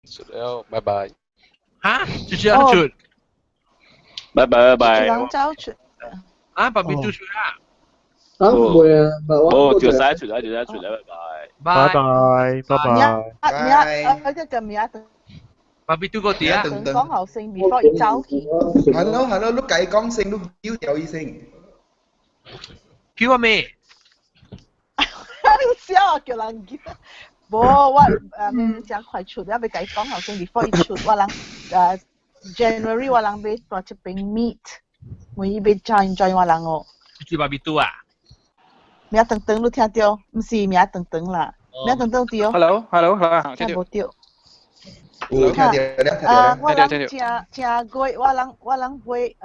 出了，拜拜。嚇？就這樣出？拜拜拜拜。人走出。啊，爸比都出啊？啊，唔會啊，哦，就使出啦，就使出啦，拜拜拜。拜拜拜。拜。啊，一個名。爸比都個啲啊？講後先，before 伊走去。 Hello hello，你計講聲，你叫掉伊先。叫我咩？你笑叫人叫。無，我誠快出，我欲共伊講後先，before 伊出，我人January 我人欲蹛這邊 meet，問伊欲 join join 我人哦。是爸比都啊？名長長你聽著，毋是名長長啦，名長長對。 Hello hello hello，聽無著。有聽著了，聽啊，我人正正月，我人會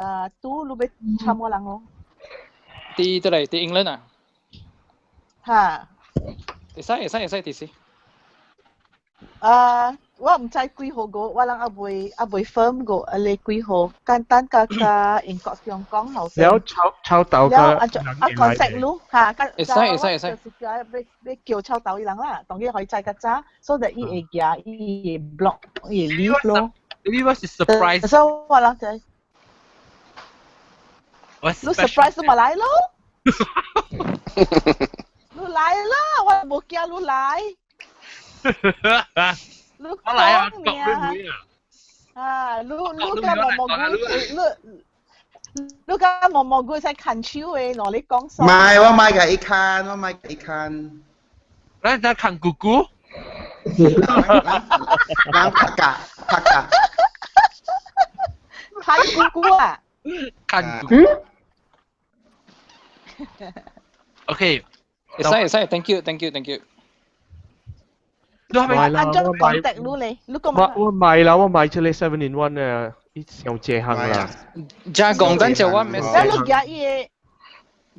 拄你欲參我人哦。佇佗來佇 England 啊？哈。會使會使會使，佇時。啊，我毋知幾號個，我人猶未 firm 個，啊你幾號？簡單甲甲英國中講後了臭臭豆個了啊啊 contact 你嚇，會使會使會使。就是叫欲欲叫臭豆伊人啦，當然可以知較早，所以伊會行，伊會 block，伊會 leave 咯。你我是 surprise。所以我人就，你 surprise 你咪來咯。你來啦，我無驚你來。你我來啊，國你妹啊！啊，你甲毛毛菇，你甲毛毛菇使牽手的，攞你講唔係，我買個一看，我買一看。咱在看姑姑。人拍架拍架。看姑姑啊！看姑。OK，會使會使，thank you，thank you，thank you。你係咪按照 contact 你咧？你講我我買啦，我買出嚟 seven in one 啊，伊上這項啦。加講等陣我 message。你寄伊個。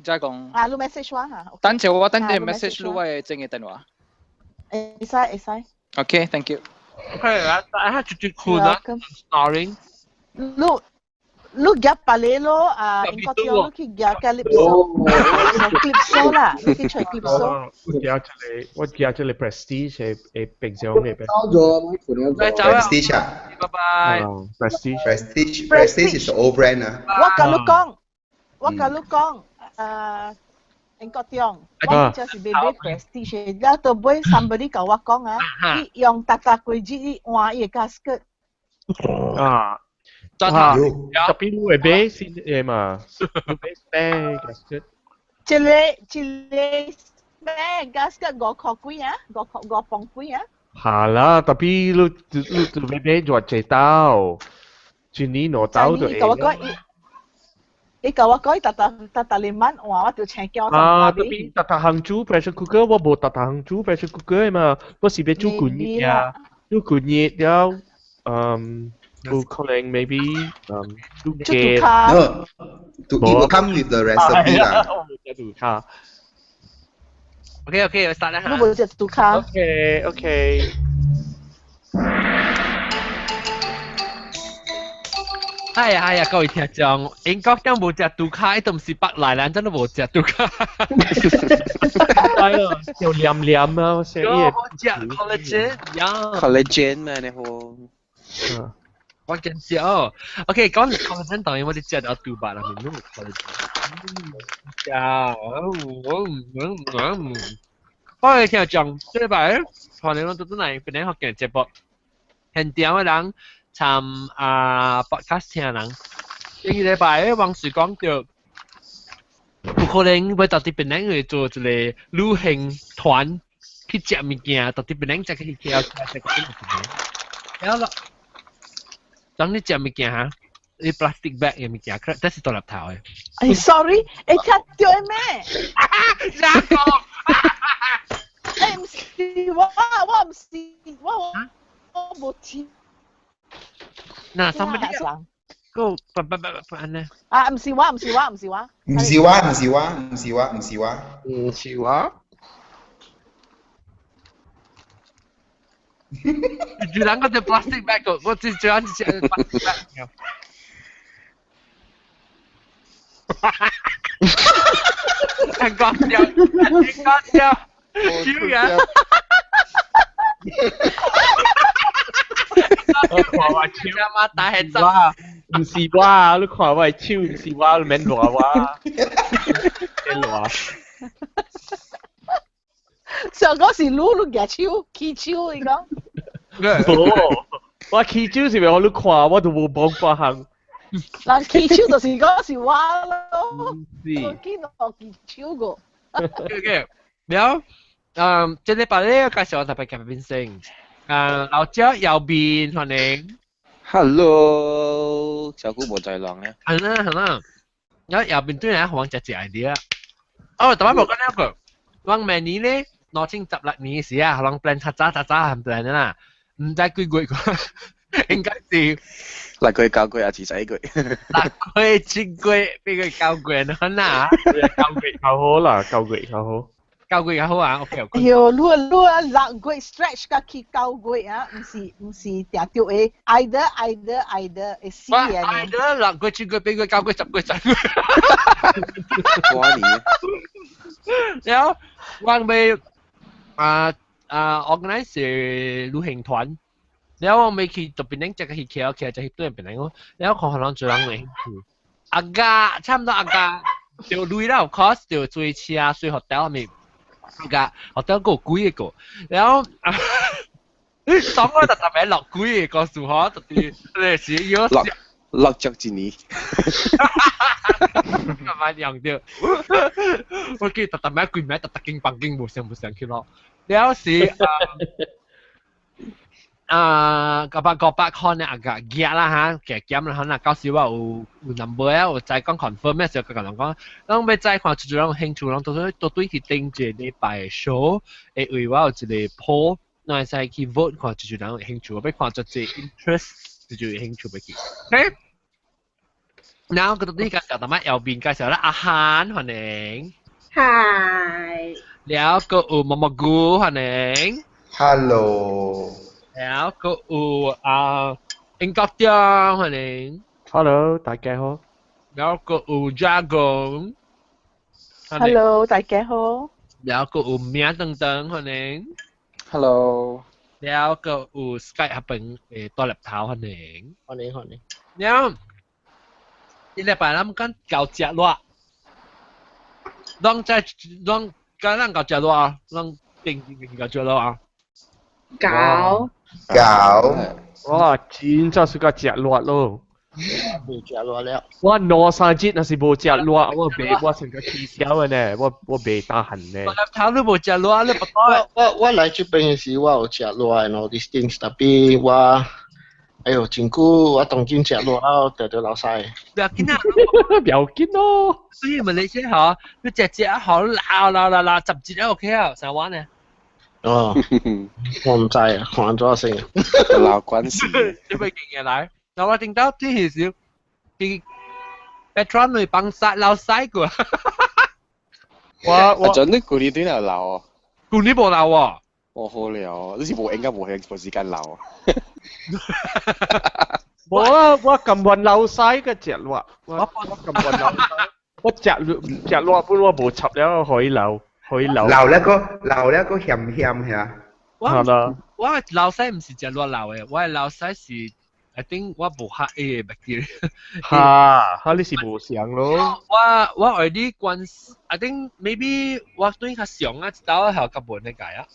加講。啊，你 message 我嚇。等陣我等陣 message 你我的真嘅電話。會使會使。 OK，thank you。 OK 啊，啊，絕絕困啊，snoring。你你夾別個咯，啊，英國叫你去夾 Calypso，Calypso 啦，你去揣 Calypso。我夾這個，我夾這個 Prestige 的的冰箱的。走咗， Prestige 啊，拜拜。 Prestige。 Prestige Prestige is old brand 啊。我共你講，我共你講，英國中，我就是買 Prestige，了到尾 somebody 共我講啊，伊用逐逐幾日伊換伊的 gasket。啊。啊，特別你會買新的嘛？你買 spare gasket。一個一個 spare gasket 5箍幾啊？5箍5磅幾啊？係啦，特別你你你買買偌濟兜，一年兩兜就會。伊共我講，伊共我講，伊逐逐逐逐日晚換，我就請叫我。啊，特別逐逐項煮 pressure cooker，我無逐逐項煮 pressure cooker 嘛，我是欲煮滾熱啊，煮滾熱了，嗯。有可能 maybe 煮雞。 No, to it will come with the recipe 啦。煮卡。 OK OK，我 start 啦。你無食煮卡。 OK OK。哎呀哎呀，各位聽眾，英國都無食杜卡，伊都毋是北來人，真都無食杜卡。係咯，又黏黏啊，我食伊個。食 collagen 呀。 collagen 嘛，你好。我真笑哦。OK，講 collagen 當然我哋食到杜巴啦，明明 collagen。食，我哋聽眾，這禮拜可能我都真係本來學嘅節目，現場嘅人。參啊 podcast 聽人，呢個禮拜往時講到，有可能欲到佇檳城去做一個旅行團去食物件，到佇檳城食去去食食個物件。了咯，當你食物件哈，你 plastic bag 嘅物件，這是大粒頭的。哎，sorry，會聽著咩？哪個？哎，毋是我，我毋是我，我無聽。嗱，somebody 個不不不不安呢？啊，毋是我，毋是我，毋是我。毋是我，毋是我，毋是我，毋是我。毋是我。就兩個隻 plastic bag 個，我最最啱隻 plastic bag。聽講笑，聽講笑，笑嘅。看我手，媽大係真，唔是我，你看我手，唔是我，你免賴我。免賴。上嗰時擼擼舉手，起手，伊講。無，我起手是為予你看，我都無幫別項。人起手就是講是我咯，是。我見我起手過。 OK，了，嗯，這禮拜咧介紹我特別嘉賓先。啊，老趙右邊歡迎。 Hello，小姑無在浪咧。係啦係啦，有右邊對嚟黃只只 idea。哦，特別無講兩個，我明年咧，2016年時啊，可能 plan 較早較早係 plan 啦，唔知幾月個，應該是6個月9個月還是11個月？6個月7個月8個月9個月，可能9個月較好啦，九個月較好。9個月較好啊，OK。哎喲，你你啊6個月 stretch 到去九個月啊，毋是定著會 either either either 會死啊！ either 6個月7個月8個月9個月10個月10個月。過年。然後我咪啊啊 organize 旅行團，然後我咪去特別拎只去騎騎就去對邊嚟，然後看可能做人會興趣。阿家差唔多阿家，就鐳啦，of course 就坐車睡 hotel 咪。個 hotel 個貴個，然後當我特別落貴個數學特別你是要落落足一年，慢慢用掉。我記得特別貴名，特特經房間無上無上去咯。了是啊，900 900塊呢，啊個夾啦嚇，夾減啦，可能到時我有 number 啊，有再講 confirm 咩時候，佢同人講，當欲再看出人有興趣，人都都對去頂一個禮拜 show，會為我有一個 poll，咱會使去 vote 看出人有興趣，我欲看做這 interest 就有興趣欲去。OK，然後佢到底介紹淡仔右邊介紹啦，阿韓歡迎，Hi，了個有毛毛菇歡迎，Hello。然後個有啊英國長歡迎，Hello 大家好。然後個有 Dragon， Hello 大家好。然後個有名等等歡迎，Hello。然後個有 Skype 合並大粒頭歡迎，歡迎歡迎。然後呢禮拜咱講搞食熱，攏在攏敢咱搞食熱啊，攏定定搞食熱啊。搞。搞！哇，真正是個食熱咯！無食熱了。我兩三日若是無食熱，我袂我成個起痟的呢，我袂打寒呢。我頭你無食熱，你不我來這邊時，我有食熱的 all these things，tapi 我，哎呦，真久我當今食熱了，就著流屎。不要緊啊！不要緊咯。所以馬來西亞你食食好鬧鬧鬧鬧10日 OK 啊，啥玩呢？哦，我唔知啊，看咗先。鬧關事。你咪勁嘢來，嗱我聽到啲時，啲 Petron 嚟幫殺鬧屎過。我阿準你舊年對有鬧哦。舊年無鬧喎。我好了，你是無應該無興無時間鬧。無啊，我甘願流屎個食熱，我甘願流屎，我食熱食熱本我無插了，可以流。可以流。流了個鹹鹹係啊。係啦。我流屎唔是食熱流的，我流屎是，I think 我無合伊個 bacteria。哈，哈你是無相咯。我 already 關，I think maybe 我對較上啊，一道係較無那個啊。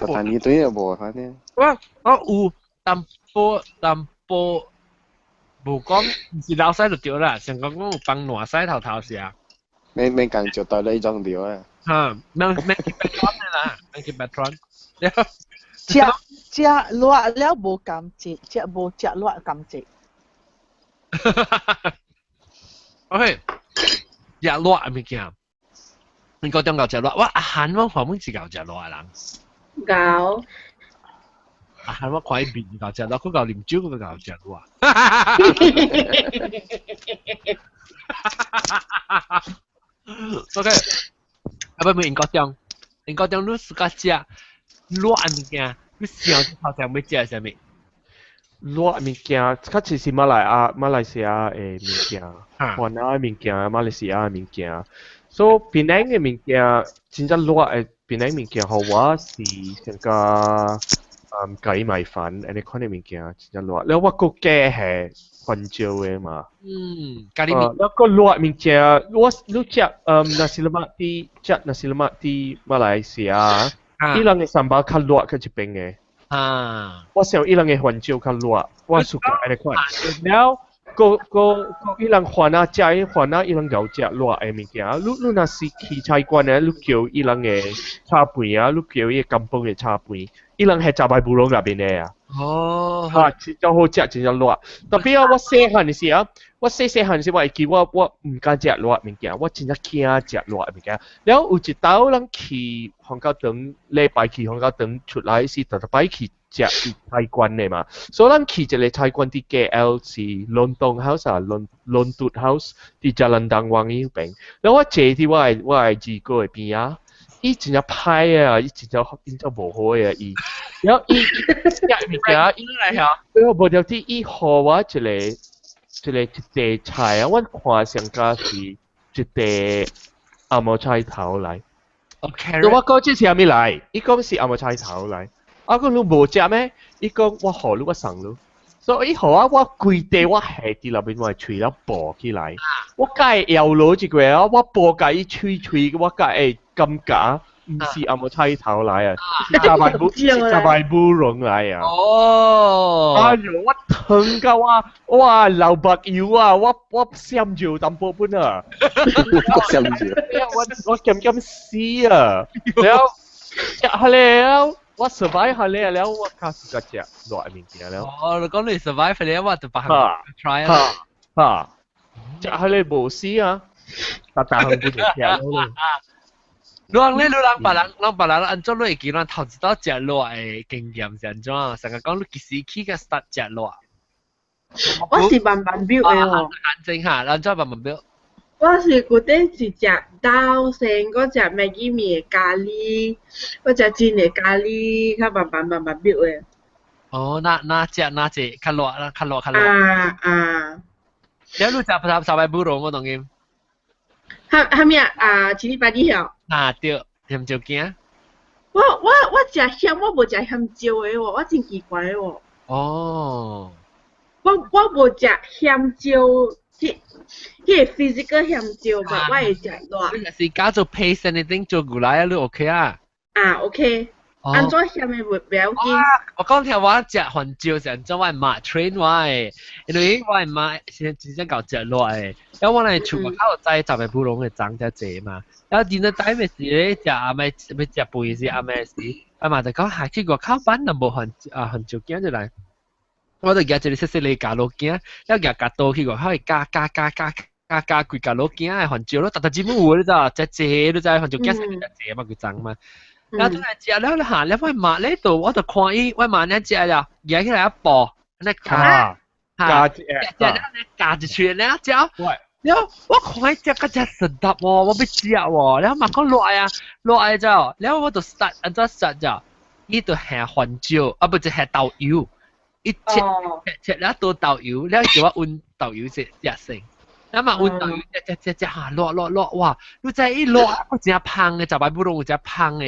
但你對又無反正。我有淡薄淡薄，無講毋是流屎就對啦，上講講有放爛屎頭頭是啊。免免共招待你種對啊。嚇，免免去 Petron 啦，免去 Petron。食食熱了無感覺，食無食熱感覺。 OK，食熱物件，你講點夠食熱？我阿韓我看阮是夠食熱的人。夠。阿韓我看伊面夠食熱，佢夠啉酒，佢夠食熱。OK，啊不，英國長，英國長你自家食熱物件，你想頭先欲食啥物？熱物件，較濟是馬來西亞的物件，越南的物件，馬來西亞的物件。所以檳城的物件，真正熱的檳城物件，予我是上個咖喱米粉，按呢款的物件真正熱。了我閣加係番椒的嘛。嗯，咖喱麵。了閣熱物件，我你食nasi lemak 佇食 nasi lemak 佇馬來西亞，伊人的 sambal 較熱較這邊的。我想伊人的番椒較熱，我 suka 按呢款。了，閣閣閣伊人番仔食伊番仔，伊人𠢕食熱的物件。你若是去菜館的，你叫伊人的炒飯啊，你叫伊 kampung 的炒飯，伊人係雜擺布攏內面的啊。哈，真正好食，真正熱。Tapi 啊，我細漢時啊，我細細漢時我會記我毋敢食熱物件，我真正驚食熱物件。了有一晝咱去黃家長禮拜去黃家長出來是特特擺去食菜館的嘛，所以咱去一個菜館佇 KL 是 Lontong House 啊，Lontut House 佇 Jalan Dang Wangi 彼邊。了我坐佇我的二哥的邊仔。伊真正歹啊！伊真正真正無好啊！伊，然後伊食物件，伊來嚇，我無條啲伊予我一個一塊菜啊，我看上敢是一塊紅毛菜頭來。 OK。我講這是啥物來？伊講是紅毛菜頭來。啊，講你無食咩？伊講我予你，我送你。所以伊予我，我規塊我下佇內面我的喙了薄起來。我才會搖落一個啊！我薄共伊喙喙，我才會感覺毋是紅毛菜頭來啊，是雜白布，是雜白布絨來啊！哦，哎喲，我疼到我，哇流目油啊！我閃尿淡薄本啊！閃尿，我鹹鹹死啊！了，食下了，我 survive 下了，了我較 suka 食熱物件了。哦，你講你 survive 了，我就別 try 啊。哈，食下咧無死啊，逐逐項不就食咯。你人咧，你人別人，人別人按怎你會記咱頭一道食熱的經驗是按怎？成日講你幾時起個 start 食熱？我是慢慢表的哦。安靜下，按怎慢慢表？我是舊底是食豆先，我食 Maggi 麵的咖喱，我食煎的咖喱，較慢慢慢慢表的。哦，那那隻那隻較熱啦，較熱較熱。啊啊！你食十十擺布羅我當今。哈哈咩啊？chilli padi 曉。啊對，鹹椒羹。我食鹹，我無食鹹椒的喎，我真奇怪的喎。哦。我無食鹹椒，彼個 physical 鹹椒嘛，我會食熱。你若是加做 paste anything 做牛奶啊，你 OK 啊？啊 OK。按怎鹹的袂要緊。我講聽我食番椒是按怎我媽 train 我的，因為我媽是真正𠢕食熱的，然後我來厝外口有栽雜的布攏會長遮濟嘛，然後陣陣咪是咧食阿妹欲食飯時阿妹時，阿媽就講下去外口板就無番啊番椒羹就來，我就舉一個細細个咖喱羹，了舉夾刀去外口會加加加加加加規咖喱羹的番椒咯，逐逐姊妹有你知影，食濟你知番椒羹食濟嘛，規髒嘛。然後轉來食了嚇，了我媽咧度，我就看伊，我媽咧食了，舉起來一薄，按呢加，加食了加一喙咧食，了我看伊食甲真 sedap 喎，我欲食喎，了媽講落來啊，落來之後，了我就 start 按怎 start 咗，伊就下番椒，啊不就下豆油，伊切切了倒豆油，了叫我溫豆油食食先。啊嘛，溫豆油食食食食嚇，落落落，哇！你知伊落，我真芳的，十擺不攏有真芳的。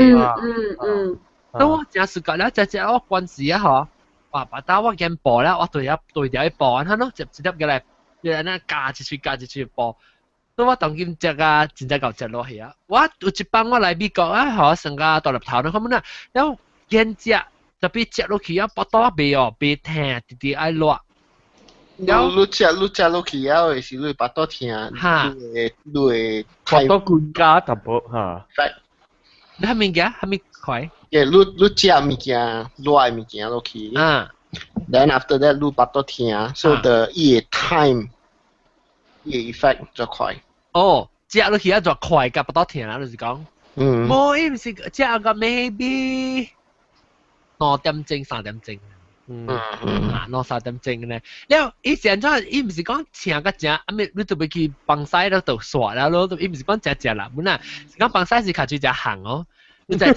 當我真 suka 了，食食我關時啊嗬，哇！把打我見薄了，我對下對條去薄，安怎咯，一一粒過來，就按呢咬一喙咬一喙薄。所以我當今食啊，真正𠢕食落去啊！我有一擺我來美國啊，嗬，算個大粒頭你看無啦，了見食，特別食落去啊，腹肚袂哦，袂疼，直直愛熱。你你食落去了的是你腹肚疼，你會你會腹肚滾加淡薄哈。你啥物件？啥物塊？耶，你你食物件，熱的物件落去。Then after that，你腹肚疼，so the 伊的 time，伊的 effect 就快。哦，食落去啊就快，共腹肚疼啦，就是講。無，伊毋是食個 maybe 2點鐘、3點鐘。啊，2、3點鐘呢。了，伊是按怎？伊毋是講請甲食，啊咪你就欲去放屎了就煞了咯。伊毋是講食食啦，本來是講放屎是尻水誠烘哦。你知？尻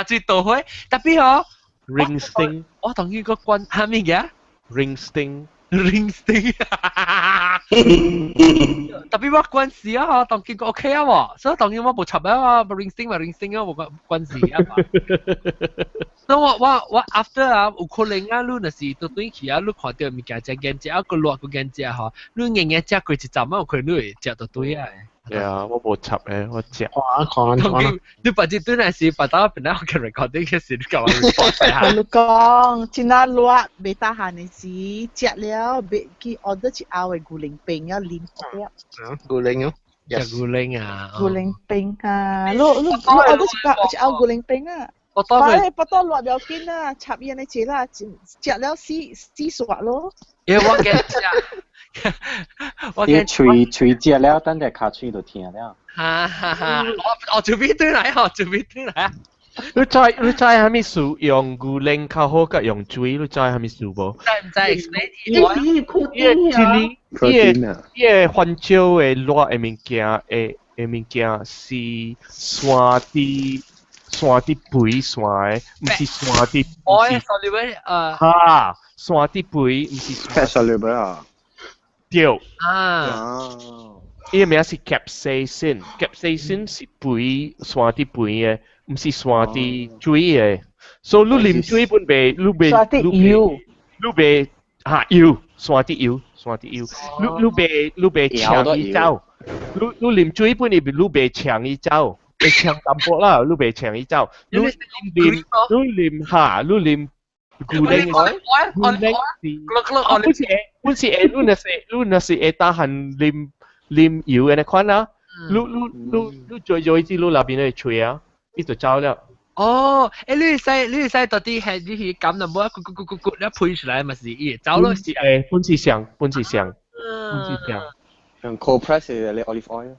水倒火，tapi 吼 ring sting，我當見個關啥物嘅？ring sting。 ring sting。特別我關事啊，當見過 OK 啊喎，所以當然我無插啊，rinsing 嘛 rinsing 啊，無關關事啊嘛。所以我 after 啊，有可能啊，你若是倒轉去啊，你看到物件食見食啊，個熱個見食吼，你硬硬食過一陣啊，有可能你會食到對啊。對啊，我無插嘅，我食。看看。你白日對那是白到本來我嘅 recording 嘅時，你講我 report 下。我講，真係熱，袂得閒嘅時，食了，別去 order 一盒嘅牛奶冰啊，啉了。牛奶哦。食牛奶啊。牛奶冰啊，你 order 一盒牛奶冰啊。我當佢。不多熱不要緊啊，插煙嘅食啦，食了死死煞咯。因為我驚食。我驚喙喙食了，等下尻喙就疼了。哈哈哈！我準備對來哦，準備對來。你知蝦米事用牛奶較好，佮用水？你知蝦米事無？知唔知 explain？伊是伊個伊個番椒的熱的物件，的物件是山佇山佇肥山的，毋是山佇。哦，soluble 誒。哈，山佇肥，毋是。 fat soluble 啊。對。啊。伊個名是 capsaicin，capsaicin 是肥山佇肥的，毋是山佇水的。所以你啉水本袂，你袂，你油，你袂哈油，山佇油，山佇油，你袂搶伊走，你啉水本伊你袂搶伊走，會搶淡薄啦，你袂搶伊走。你啉你啉哈，你啉牛奶，牛奶是，本是會，你若是會得閒啉啉油的那款啊，你做做一支你那邊的吹啊，伊就走了。哦，欸，你會使到底係你去撳淡薄，咕咕咕咕咕，你噴出來嘛是伊會走咯。誒，本是上，本是上，本是上。用 cold press 嘅你 olive oil。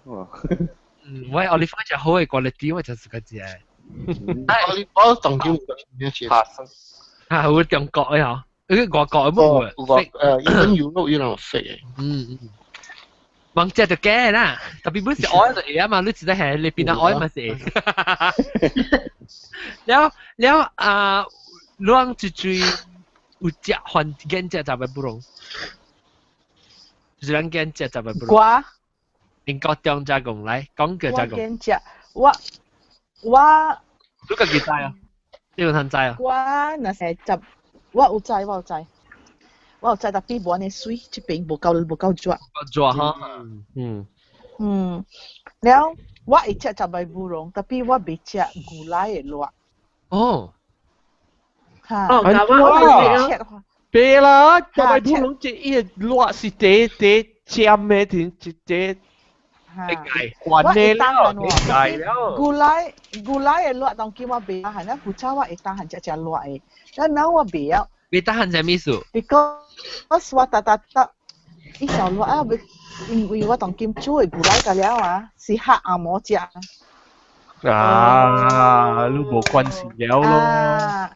嗯，我 olive oil 就好嘅 quality，我就是個只。 olive oil 當叫咩事？啊，好中國嘅嗬，外國冇嘅。外even Europe 有人食嘅。嗯嗯。往食就假啦，特別本是 oil 就會啊嘛，你知得係你邊個 oil 嘛是。了了啊，攏一追有食番見食十個不攏，就是咱見食十個不攏。我。英國中加講來，講個加講。我見食，我。你家己知啊？你有通知啊？我若是十，我有知，我有知。我有知，特別無按呢水，這邊無夠熱。夠熱哈。嗯。嗯，了我會食雜白烏龍，特別我袂食牛奶的熱。哦。哈。哦，我別啦，雜白烏龍這伊個熱是第第尖的，一一我會當了，了。牛奶的熱當今我袂得閒，啊，古早我會當閒食食熱的，但now我袂曉。袂得閒啥物事？Because 我逐逐逐伊小熱啊，因為我當今煮的牛奶個了啊，是黑紅毛食。啊，你無關係了咯。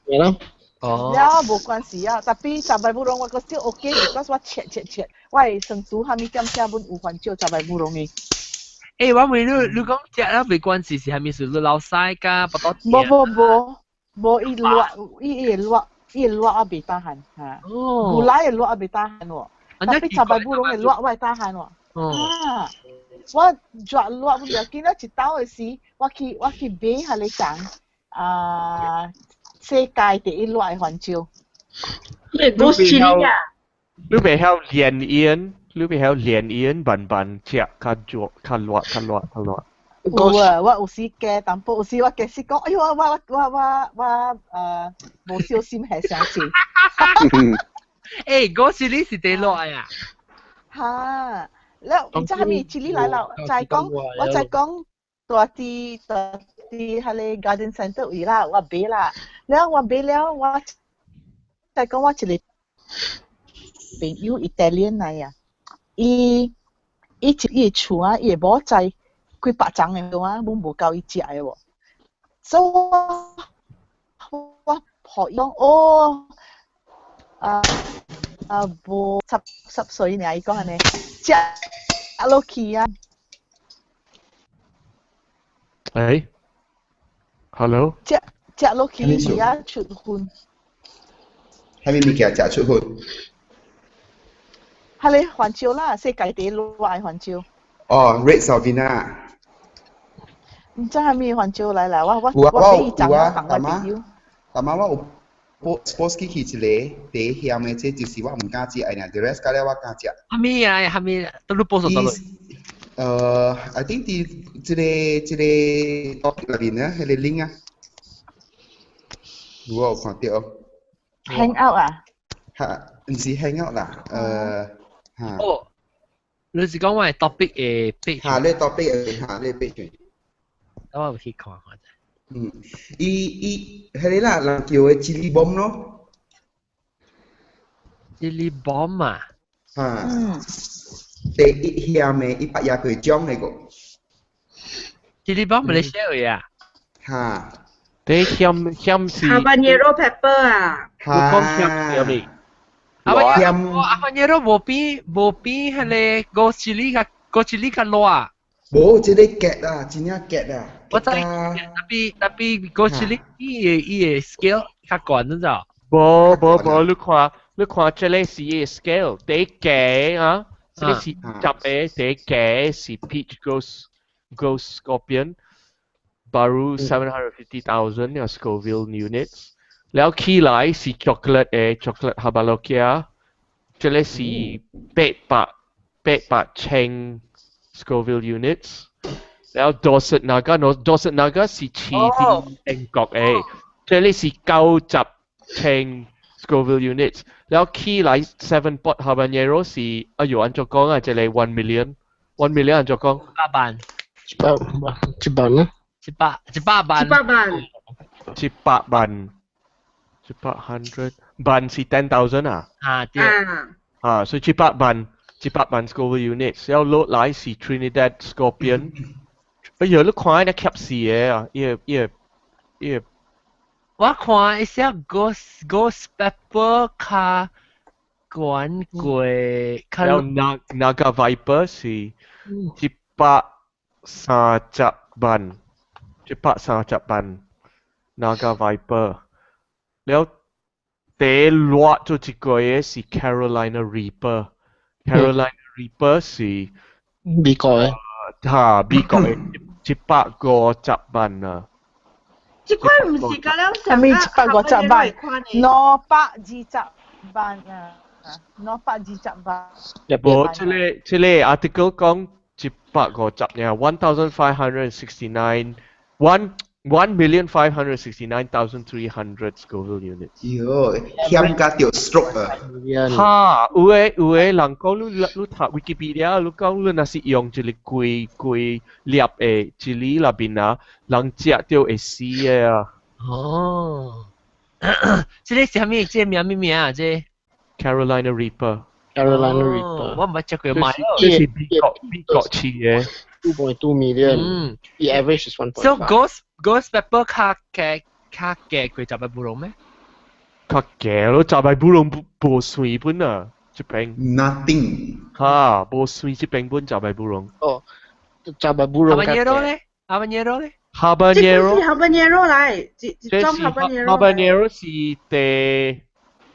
係咯。哦。了無關係啊，特別雜白烏龍我個少 OK，because 我切切切，我會生煮蝦米點食本有番椒雜白烏龍的。欸，我問你，你講食了袂關係是蝦米事？你老細㗎，不多。無無無，無伊熱，伊會熱，伊會熱啊袂得閒嚇。牛奶會熱啊袂得閒喎，特別雜白烏龍會熱我會得閒喎。啊，我熱熱不要緊，了一兜的時，我去買彼個人啊，世界第一熱的番椒。你講是啊？你袂曉煉煙？你袂曉煉煙慢慢食，較熱，較熱，較熱，較熱。有啊，我有時加淡薄，有時我其實講，哎呦，我無小心下傷濟。欸，嗰時你是第落啊？哈，了，你知蝦米？這裡來了，再講，我再講，大啲大啲，彼個 garden centre 位啦，我買啦，了我買了，我再講我一個朋友 Italian 來啊，伊伊一伊厝啊，伊會某載幾百層的啊，阮無夠伊食的喎，所以我我予伊講哦，啊啊無10歲爾，伊講按呢，食落去啊。欸，Hello。食食落去是啊出汗。蝦米物件食出汗？彼個番椒啦，世界第一熱的番椒。哦，Red Salvina。唔知係咩番椒來啦，我我有啊，我我有俾伊講有啊，我放大媽我朋友。大媽我有 post post 起去一個第鹹的，這就是我毋敢食的爾，the rest 到了我敢食。蝦米啊？蝦米？都你 post 到落。I think 佇這個這個 topic 內面啊，彼個 link 啊，我有看到。 Hang out 啊？哈，毋是 hang out 啦，哈。哦，你是講我的 topic 的 page？哈，你 topic 的哈，你 page。等我去看看。嗯，伊伊彼個啦，人叫的 chili bomb 咯。 Chili bomb 啊？哈。嗯。第一鹹的，伊捌贏過獎那個。 Chili bomb 馬來西亞啊？哈。第鹹鹹是。 Habanero pepper 啊。你講鹹是啥物？阿 habanero 無比無比彼個 ghost chili 較 ghost chili 較辣。無，這個澀啊，真正澀啊。我知，tapi tapi ghost chili 伊的伊的 scale 較懸，你知道？無無無，你看你看，這個是伊的 scale，第低啊，這個是十個，第低是 peach ghost scorpion，baru 750,000 嘅 Scoville units，了起來是 chocolate 的 chocolate habanero，這個是800,000 Scoville units。了 Dorset Naga， Dorset Naga 是飼佇英國的，這裡是90,000 Scoville units。了起來 seven pot habanero 是，哎喲，按怎講啊？這個 1 million，1 million 按怎講？百萬。一百一萬啊？一百一百萬。一百萬。一百萬，一百 hundred 萬是 10,000 啊？啊對。啊，所以一百萬，一百萬 Scoville units。了落來是 Trinidad Scorpion。哎喲，你看那吸死的啊！伊個伊個伊個。我看一些 ghost pepper 較懸過，較。了 Naga Viper 是130萬，130萬 Naga Viper。了第辣做一個的是 Carolina Reaper，Carolina Reaper 是美國的。哈，美國的150萬啊！這款毋是甲了啥物150萬？220萬啊！220萬。無，這個這個 article 講一百五十爾，1,569 1,569,300 Scoville units。喲，險甲著 stroke 啊！哈，有的有的人講你你讀 Wikipedia，你講你若是用一個規規粒的一粒內面啊，人食著會死的啊。哦，這個是啥物？這個名咩名啊？這 Carolina Reaper。 Carolina Reaper。我毋捌食過買。這是美國美國飼的。 2.2 million。嗯。 The average is one point So five。 ghost pepper 較加較加過雜白布龍咩？較加咯，雜白布龍無酸本啊，這邊。 Nothing。哈，無酸這邊本雜白布龍。哦，雜白布龍。 Habanero 咧？Habanero 咧？Habanero。這是 habanero 來，一一種 habanero。 Habanero 是第，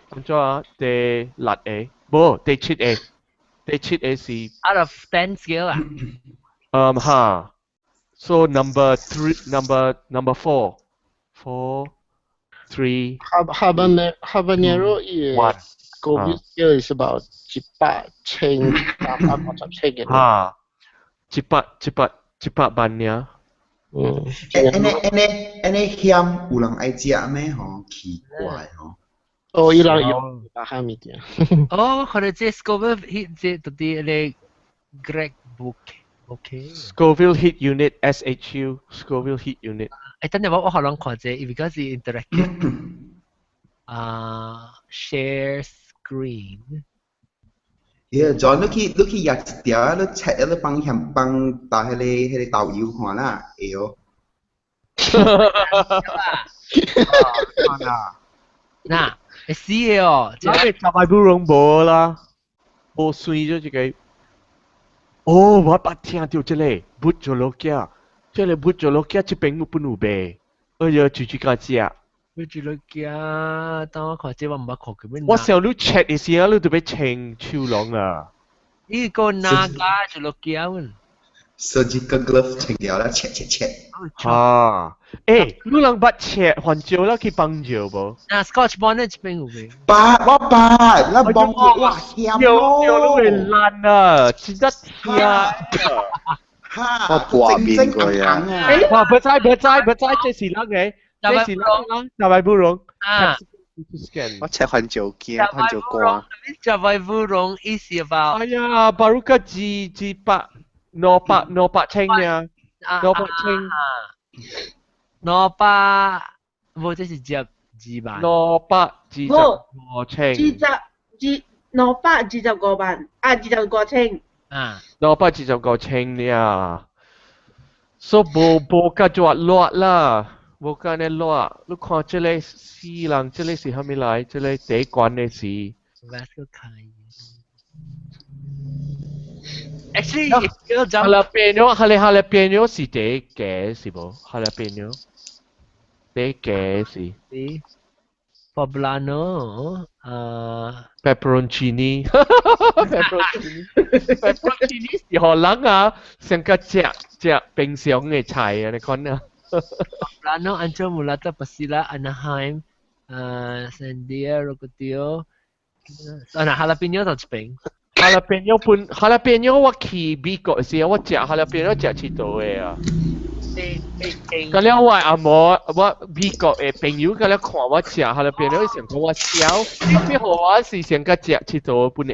按怎啊？第六個，無第七個，第七個是。 Out of 10 scale 啊？嗯哈，so number three, number four, four, three. Habanero 伊個 Scoville scale is about 100,357嘅。哈，一百一百一百萬爾。嗯。欸，按呢按呢按呢鹹有人愛食咩？吼，奇怪吼。哦，伊人用巴哈物件。哦，我看到這 Scoville heat 這到底咧 Greg Book。Okay. Scoville Heat Unit SHU Scoville Heat Unit。誒，等陣我我可能看者，because 是 interactive。啊，share screen。 Yeah, John，你去你去醃一條，你切，你放鹹放打彼個彼個豆油看啦，會哦。嗱，會死的哦！這個雜白布攏無啦，無酸咗這個。哦，我捌聽到這個 Bhut Jolokia，這個 Bhut Jolokia 這邊有本有賣，哎呀，住住敢食。 Bhut Jolokia，等我看這我毋捌看過。我想你切的時候，你就欲穿手籠啦。呢個 Naga Jolokia 阮。surgical glove 穿掉啦，切切切。啊！欸，你人捌切番椒了去放尿無？啊，Scotch bonnet 這邊有未？捌我捌，咱幫哇鹹咯！尿都會爛啊，真得痛。哈！我掛面過啊！哇！不知不知不知，這是哪個？這是哪個？大白布絨。啊！我切番椒驚，番椒乾。大白布絨意思吧？哎呀，巴魯克幾幾百。200 200千呀，200千，兩百，無這是接二萬。225千。二十二225萬，啊25千。啊。225千呀，所以無無甲做熱啦，無甲呢熱。你看這個死人，這個是啥物來？這個第一關的是。 Actually， Jalapeno，哈咧 jalapeno 是第一個是無？Jalapeno 第一個是。 Poblano，啊。 Pepperoncini，pepperoncini，pepperoncini 是荷蘭啊，上個食食平常的菜啊，你看啊。 Poblano, Ancho, Mulata, Pasilla, Anaheim, Sandia, Rocotillo，啊，那 jalapeno 就一邊。 Jalapeno 本 jalapeno 我去美國時，我食 jalapeno 食佚佗的啊。咁了我阿嬤，我美國的朋友，咁了看我食 jalapeno，想講我痟，最好我是上個食佚佗本下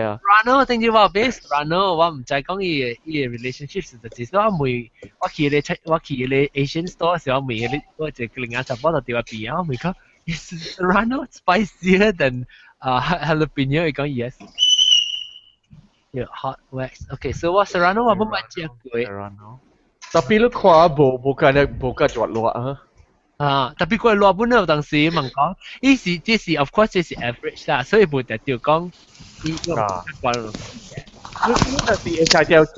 啊。 Serrano 頂住我俾 Serrano，我唔知講伊個伊個 relationship 是實際，我問我去個我去個 Asian store 時，我問個我一個另外查某就佇我邊啊，我問講，Is Serrano spicier than 啊 jalapeno？伊講 yes。Yeah, hot wax. Okay, so 我 Serrano 我冇捌食過。 Serrano。特別你看無無間咧無間熱熱啊。啊，特別佢熱本有當時問講，伊是這是 of course 這是 average 啦，所以無特定講伊用習慣咯。你你若是會使條食，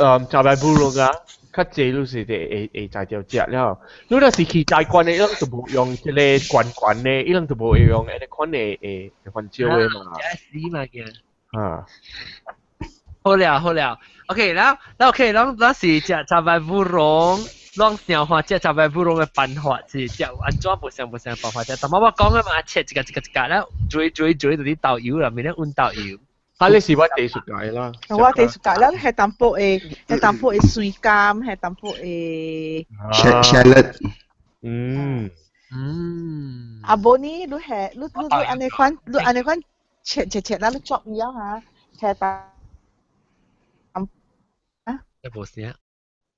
嗯，食白布肉啊，較濟你是會會會使條食了。你若是去台灣的，伊攏就無用這個罐罐的，伊攏就無會用按呢款的會番椒的嘛。食死嘛嘅。啊。好了好了，OK，然後然後 OK，咱咱是食茶白烏龍，攏想法食茶白烏龍的辦法是食按怎無相無相辦法食。但我講的嘛，切一個一個一個，然後追追追到啲豆油啦，免得溫豆油。啊，你是我第一屆啦。我第一屆啦，係淡薄的，係淡薄的酸甘，係淡薄的。 Shallot。嗯。嗯。啊，無呢，你係你你你按呢款，你按呢款切切切，咱你作伊啊嚇，係淡。無聲。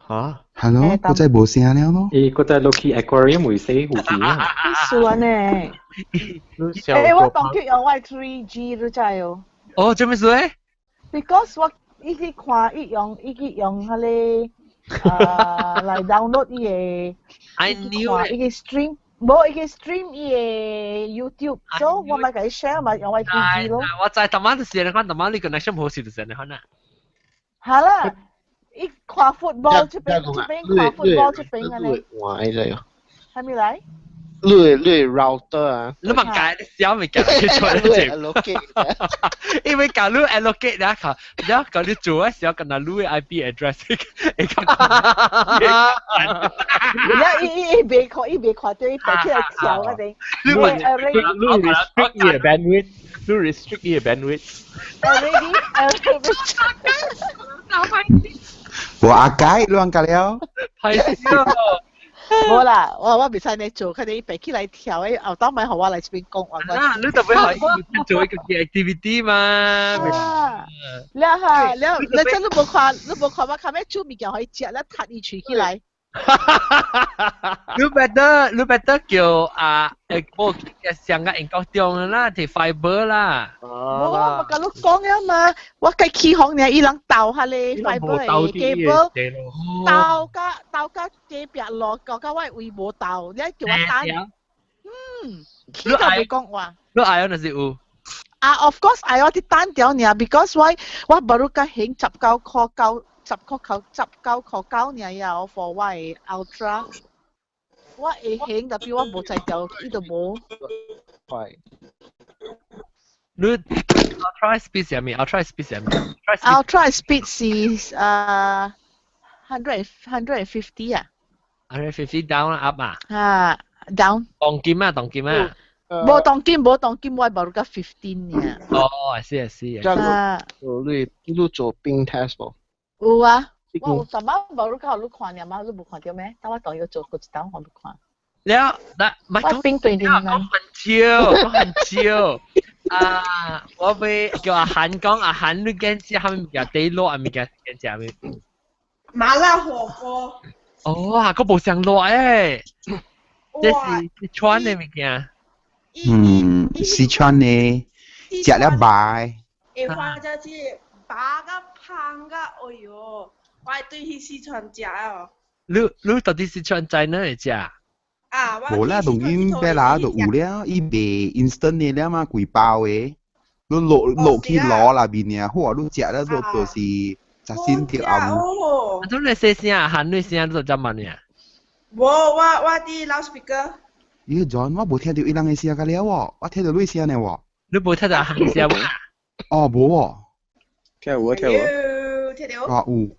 嚇？Hello，我真係無聲了咯。咦，我在落去 aquarium 會死有邊啊？你算呢？欸，我當佢用我 3G 你知哦。哦，做咩事咧？Because 我一去看，伊用伊去用彼個啊來 download 伊個，I knew 伊個 stream，無伊個 stream 伊個 YouTube，所以我咪共伊 share 嘛，用我 3G 咯。我知，逐晚就是你看，逐晚你 connection 無好時就是你看啊。好啦。伊看 football 這邊，這邊看 football 這邊按呢。哇！哎呀。係咪來？你你 router 啊？你咪解小咪解出嚟你 allocate，因為假如 allocate 咧，靠，然後假如做嘅時候，跟那你嘅 IP address，會較。然後伊伊伊袂看，伊袂看到，伊爬起來跳嗰陣。你你 restrict 伊嘅 bandwidth，你 restrict 伊嘅 bandwidth。 Already, already. 我阿解，你按了。係啊。無啦，我我袂使呢做，佢哋爬起來跳，誒後當咪予我來這邊講話。啊，你特別係做一個 activity 嘛。啊，了哈，了，你真你無看，你無看我較尾煮物件予伊食，了踢伊喙起來。你 better 你 better 叫啊誒，我上個英國中啦，提 fiber 啦。無，我共你講了嘛，我計起行呢，伊人鬥下咧 fiber 的 cable，鬥甲鬥甲隔壁路，搞到我位無鬥，你叫我等。嗯，起到袂講話。你愛那是有？啊，of course 愛我佇等掉爾，because 我我 baru 甲還19塊9。10塊919塊9爾呀，for 我的 Ultra，我會還，但是我無才調，伊就無。係。你 Ultra speed 係咩？Ultra speed 係咩？Ultra speed 是啊， 150啊。 150 down 啦 up 啊？啊，down。當金啊，當金啊。無當金，無當金，我無到15呢。哦，係是係。啊。你做冰 test 無？有啊，我有什麼無你較你看爾嘛，你無看著咩？等我當伊做過一檔，我你看。了，嗱，唔係講冰對講很少，講很少。啊，我欲叫阿韓講，阿韓你見食啥物物件？第熱物件見食咩？麻辣火鍋。哦，啊，閣無上熱誒，這是四川的物件。嗯，四川的，食了白。會發就是白甲胖甲，哎喲，我會對去四川食哦。你到底四川在哪裡食？啊，無啦，當今白拿就有了，伊賣 instant 的了嘛，規包的，你落落去爐內面爾，好啊，你食了就就是食先就暗。啊，咁你細聲啊，喊你聲，你就怎問呢？無，我佇 loudspeaker。咦，John，我無聽著伊人的聲個了喎，我聽著你聲呢喎。你無聽著喊聲無？哦，無喎。聽有啊，聽有啊。聽著。啊，有。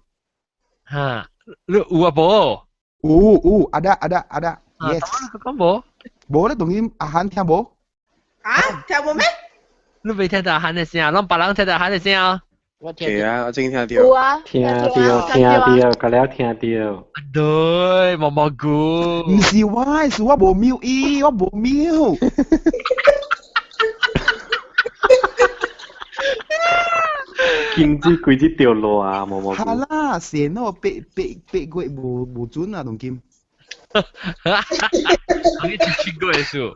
哈，你有啊無？有有，ada ada ada。Yes。講無？無咧，當今阿韓聽無？啊，聽無咩？你未聽到阿韓的聲，攏別人聽到阿韓的聲啊？我聽啊，我正聽著。有啊，聽著，聽著，個了聽著。對，毛毛菇。毋是我，是我無 mute 伊，我無 mute。金子規只掉落啊，毛毛菇。哈啦，線哦，八八八月無無準啊，當今。你七個月數。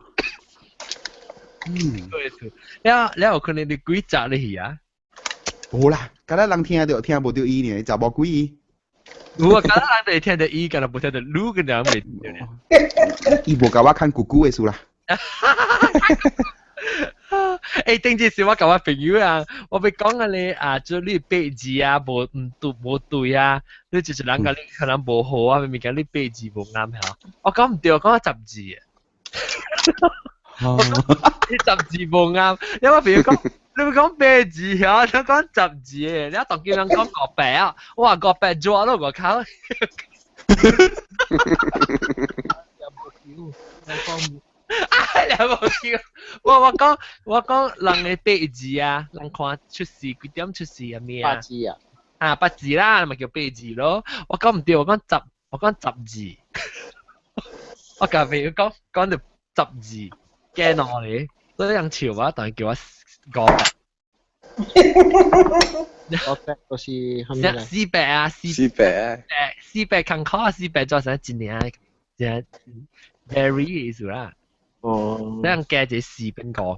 嗯，個月數。了了有可能你幾集你去啊？無啦，敢若人聽著聽無著伊呢，就無鬼伊。有啊，敢若人會聽著伊，敢若無聽著你個人未聽著。伊無共我看舅舅的事啦。欸，頂次是我共我朋友啊，我欲講啊你啊，做你八字啊，無毋對無對啊，你就是人共你可能無好啊，物件你八字無啱嚇。我講毋對，我講十字。你十字無啱，你我朋友講。你咪講八字啊，你講十字，你一當叫人講五百啊，我話五百做咯，我靠！兩無叫，我講人的八字啊，人看出世幾點出世啊咩啊？八字啊？啊八字啦，咪叫八字咯。我講毋對，我講十，我講十字。我共朋友講講著十字，驚我咧，所以人笑我，但係叫我。五百，五百就是蝦米咧？ 400啊，400，400坎坷，400做成一年，一 very 意思啦。哦，咱加一個四變五。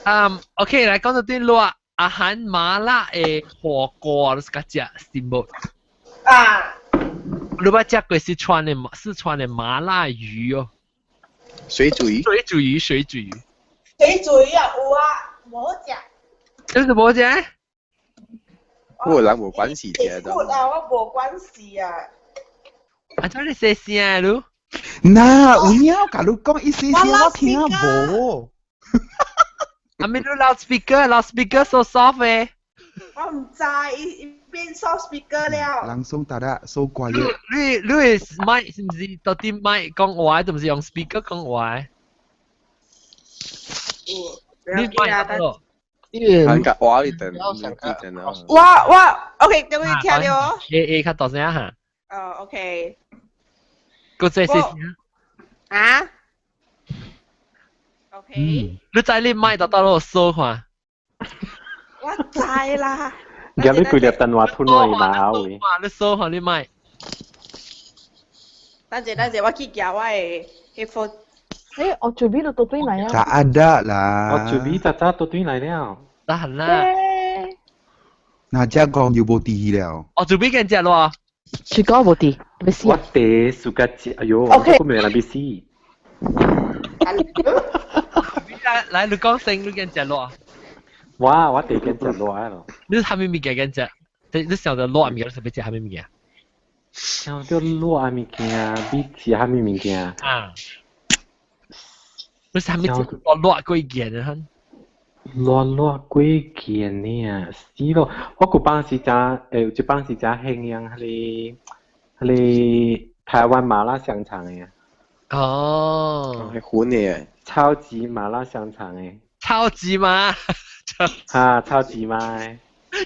嗯，OK，來講到啲熱阿韓麻辣的火鍋，你是較食是無？啊！你捌食過四川的麻辣魚哦？水煮魚。水煮魚，水煮魚。水煮魚啊，有啊，無食。你是無食？我人無關係食的。我啊，我無關係啊。啊，怎你細聲你？那有影共你講伊細聲，我聽無。啊，咪你 loudspeaker，loudspeaker so soft 誒。我毋知，伊變 soft speaker 了。人送大家 so 怪。你的麥是毋是到底麥講話，都毋是用 speaker 講話？你麥咯？韓國話你等，你等啊。我 OK，等我聽著。會較大聲哈。哦，OK。閣再細聲。啊？OK。你知你麥到到落搜看？我知啦。而家你規粒電話吞落去嘛？有。你搜看你麥。等陣等陣，我去夾我的 headphone。欸，我準備都倒轉來啊！tak ada啦。我準備早早倒轉來了。得閒啦。那這講又無滴了。我準備緊食咯。雪糕無滴，欲死。我第暑假食，哎喲，我沒人欲死。來來，你講先，你緊食咯。我第緊食熱咯。你啥物物件緊食？你想著熱物件，你特別食啥物物件？想著熱物件，欲食啥物物件？啊。你啥物食熱熱過件啊？熱熱幾件呢？死咯！我舊擺時真誒，有一擺時真興樣，彼個台灣麻辣香腸的。哦，係款嘅。超級麻辣香腸的。超級麻。哈，超級麻。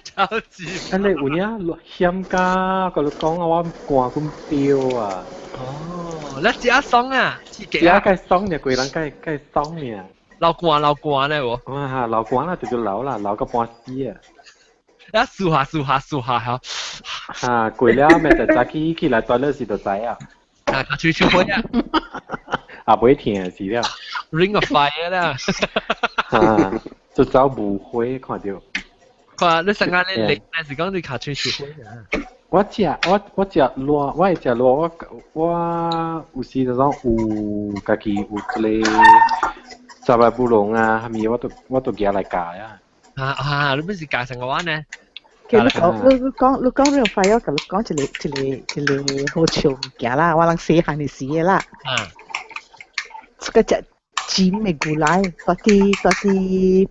超級。啊，你有影鹹甲，佮你講啊，我寒阮飆啊！哦，你食爽啊？食較爽爾，規人較較爽爾。流汗流汗咧無？哇，流汗啦，直直流啦，流到半死啊！一數下數下數下嚇。哈，過了咪就早起起來轉了時就知啊。啊，吹吹火啊！啊，袂疼是了。 Ring of fire 啦。哈，就走無火看著。看你上下你你，還是講你尻喙吹火啊？我食熱，我會食熱，我有時就講有家己有一个雜白布龍啊，啥物我都舉來教啊。啊啊！你不是教成個話呢？其實你講呢個快，我共你講一個好笑物件啦，我人細漢的時的啦。啊。這个隻煎的牛奶，佇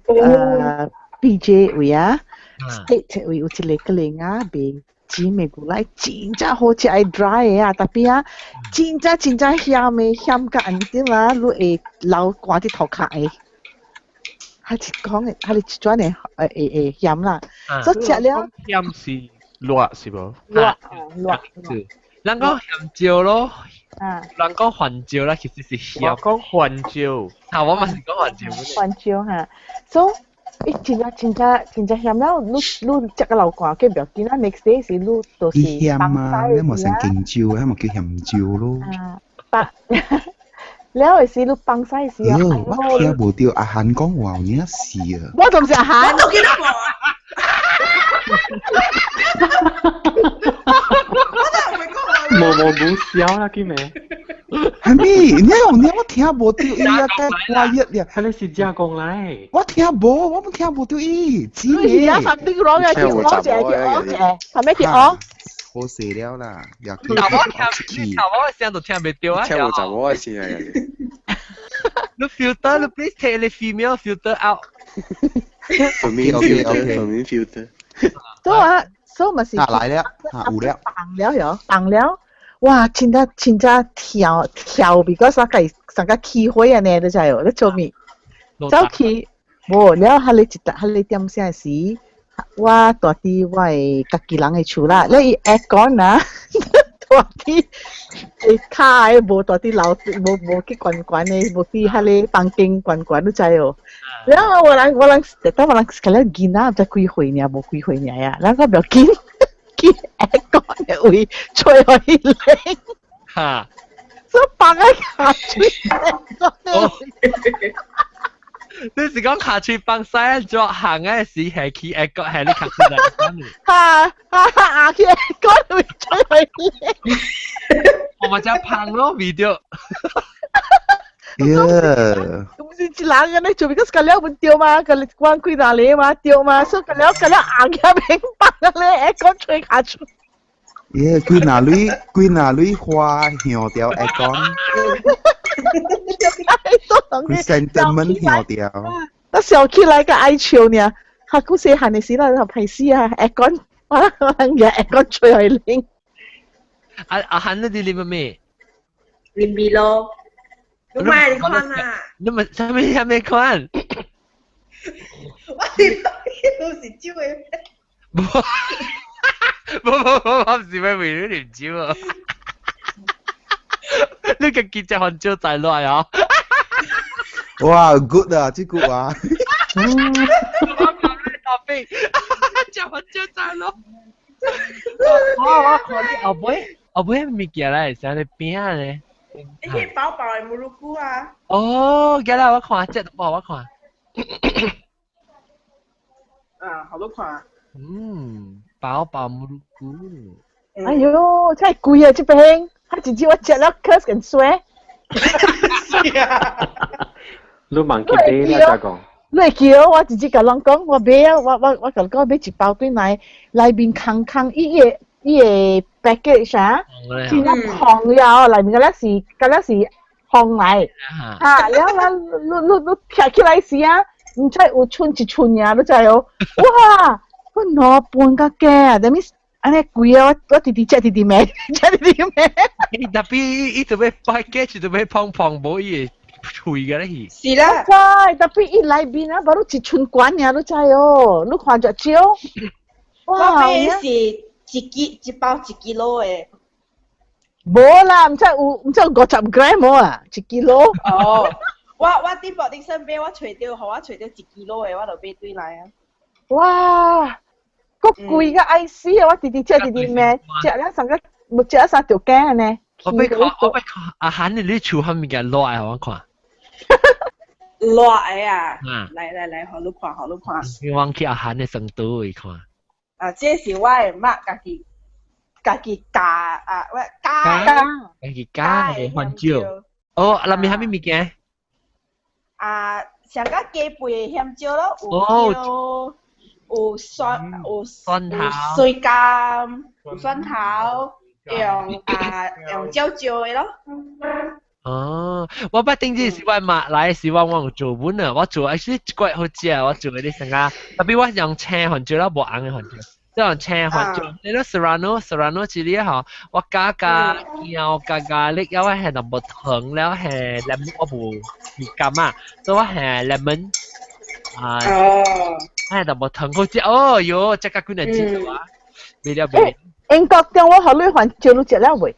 PJ 位啊，state 位有一个個人啊賣煎的牛奶，真正好食，愛 dry 的啊，tapi 啊，真正真正鹹的，鹹甲按呢啦，你會流汗佇塗跤的。還是講的，還是一種的會鹹啦。所以食了。鹹是辣是無？辣辣。是。人講鹹椒咯，人講番椒啦，其實是鹹。我講番椒。啊，我嘛是講番椒。番椒哈，所以伊真正真正真正鹹了，你食個流汗，佢不要緊啦。Next day 是你就是鹹啊，你莫成勁椒，係咪叫鹹椒咯？啊，白。了的時你放屎時啊！我聽無著阿韓講話有影是啊！我都毋是阿韓。我都記得無啊！我都係會講話。無無無笑啦，叫咩？係咪？你有你我聽無著伊啊，該怪一咧。佢你是正講來。我聽無，我冇聽無著伊，真的。你是啊，something wrong 啊，去學者，去學者，係咩去學？好勢了啦，又頭我聽，頭我聲都聽袂著啊！聽無查某的聲啊！你 filter，你 please take the female filter out。 Female filter，female filter。所以啊，所以咪是。啊來了，啊有了。放了喲，放了，哇！真正真正跳跳，because 我家上個起火啊呢，你知哦？你做咩？走去，無了，哈你一搭，哈你點聲時。我蹛佇我的家己人的厝啦，你伊 aircon 啊，蹛佇跤的無蹛佇樓，無去懸懸的，無佇彼个房間懸懸，你知哦？然後我人，等我人個了囡仔毋知幾歲爾，無幾歲爾啊，咱個不要緊，去 aircon 的位吹予伊冷，哈，所以放喺尻喙。你是講尻喙放屎做行嘅時係去 aircon 係你尻喙來講？哈哈哈！去 aircon 會吹予伊冷。我嘛真芳咯，味道。耶！唔是一人按呢做，because 個了唔對嘛，個關幾大個嘛對嘛，所以個了個了紅起免放咧，aircon 吹尻喙。耶！規若蕊規若蕊花向掉 aircon。 Chrysanthemum 向掉。我笑起來個愛笑呢，較古細漢的時啦，就歹死啊，aircon 我人嘅 aircon 吹予冷。阿阿漢你佇啉咩？啉 Milo。你買你看啊！你咪啥物啥物款？我啉都是酒的。無無無，我毋是欲問你啉酒啊！你家己食番椒在落啊！哇，good 啊，這句話。我講你特別，食番椒在落。我看你後尾後尾物件來是啥物餅咧？你去飽飽的 murukku 啊！哦，今日我看，這都我看。啊，好多看。嗯，飽飽 murukku。哎喲，真係貴啊！這邊，他真正我食了咳緊衰。是啊。你忘記買啦，再講。你會記哦？我直接共人講，我買啊，我共你講買一包轉來，內面空空，伊个 package 啊，真正空了，內面敢若是空來，啊，了了，你拆起來時啊，毋知有寸一寸爾，你知哦？哇！我兩半較加啊，that means 按呢貴啊！我直直食直直罵，食直直罵。伊 tapi 伊就欲擺雞，就欲胖胖，無伊會脆嘅咧。是啦。知，tapi 伊內面啊，無你一寸懸爾，你知哦？你看著少。我買是一斤一包一 kilo 的。無啦，毋知有毋知有50 gram 無啊？一 kilo。哦，我佇 Port Dickson 買，我揣著，予我揣著一 kilo 的，我就買轉來啊。哇！閣貴甲愛死啊！我直直食直直罵，食了三個，無食了三條頸呢。我欲看，我欲看，阿韓你你厝啥物件熱的，我看。熱的啊！來來來，予你看，予你看。我去阿韓的床桌位看。啊，這是我的媽家己家己加啊，我加家己加的番椒。哦，內面啥物物件？啊，上較雞背的薟椒咯，有椒，有蒜，有蒜頭，水柑，有蒜頭，用啊用椒椒的咯。哦，我捌頂次是我媽來時我我有做本啊，我做 actually 一塊好食，我做嗰啲成啊，tapi 我用青番椒啦，無紅的番椒，即係用青番椒。你咯 serrano serrano 這裡吼，我加加薑加加力，我係淡薄糖了係 lemon 我無味甘啊，所以我係 lemon 啊，係淡薄糖好食哦喲，這個幾難食啊，未了未。英國中我予你番椒你食了未？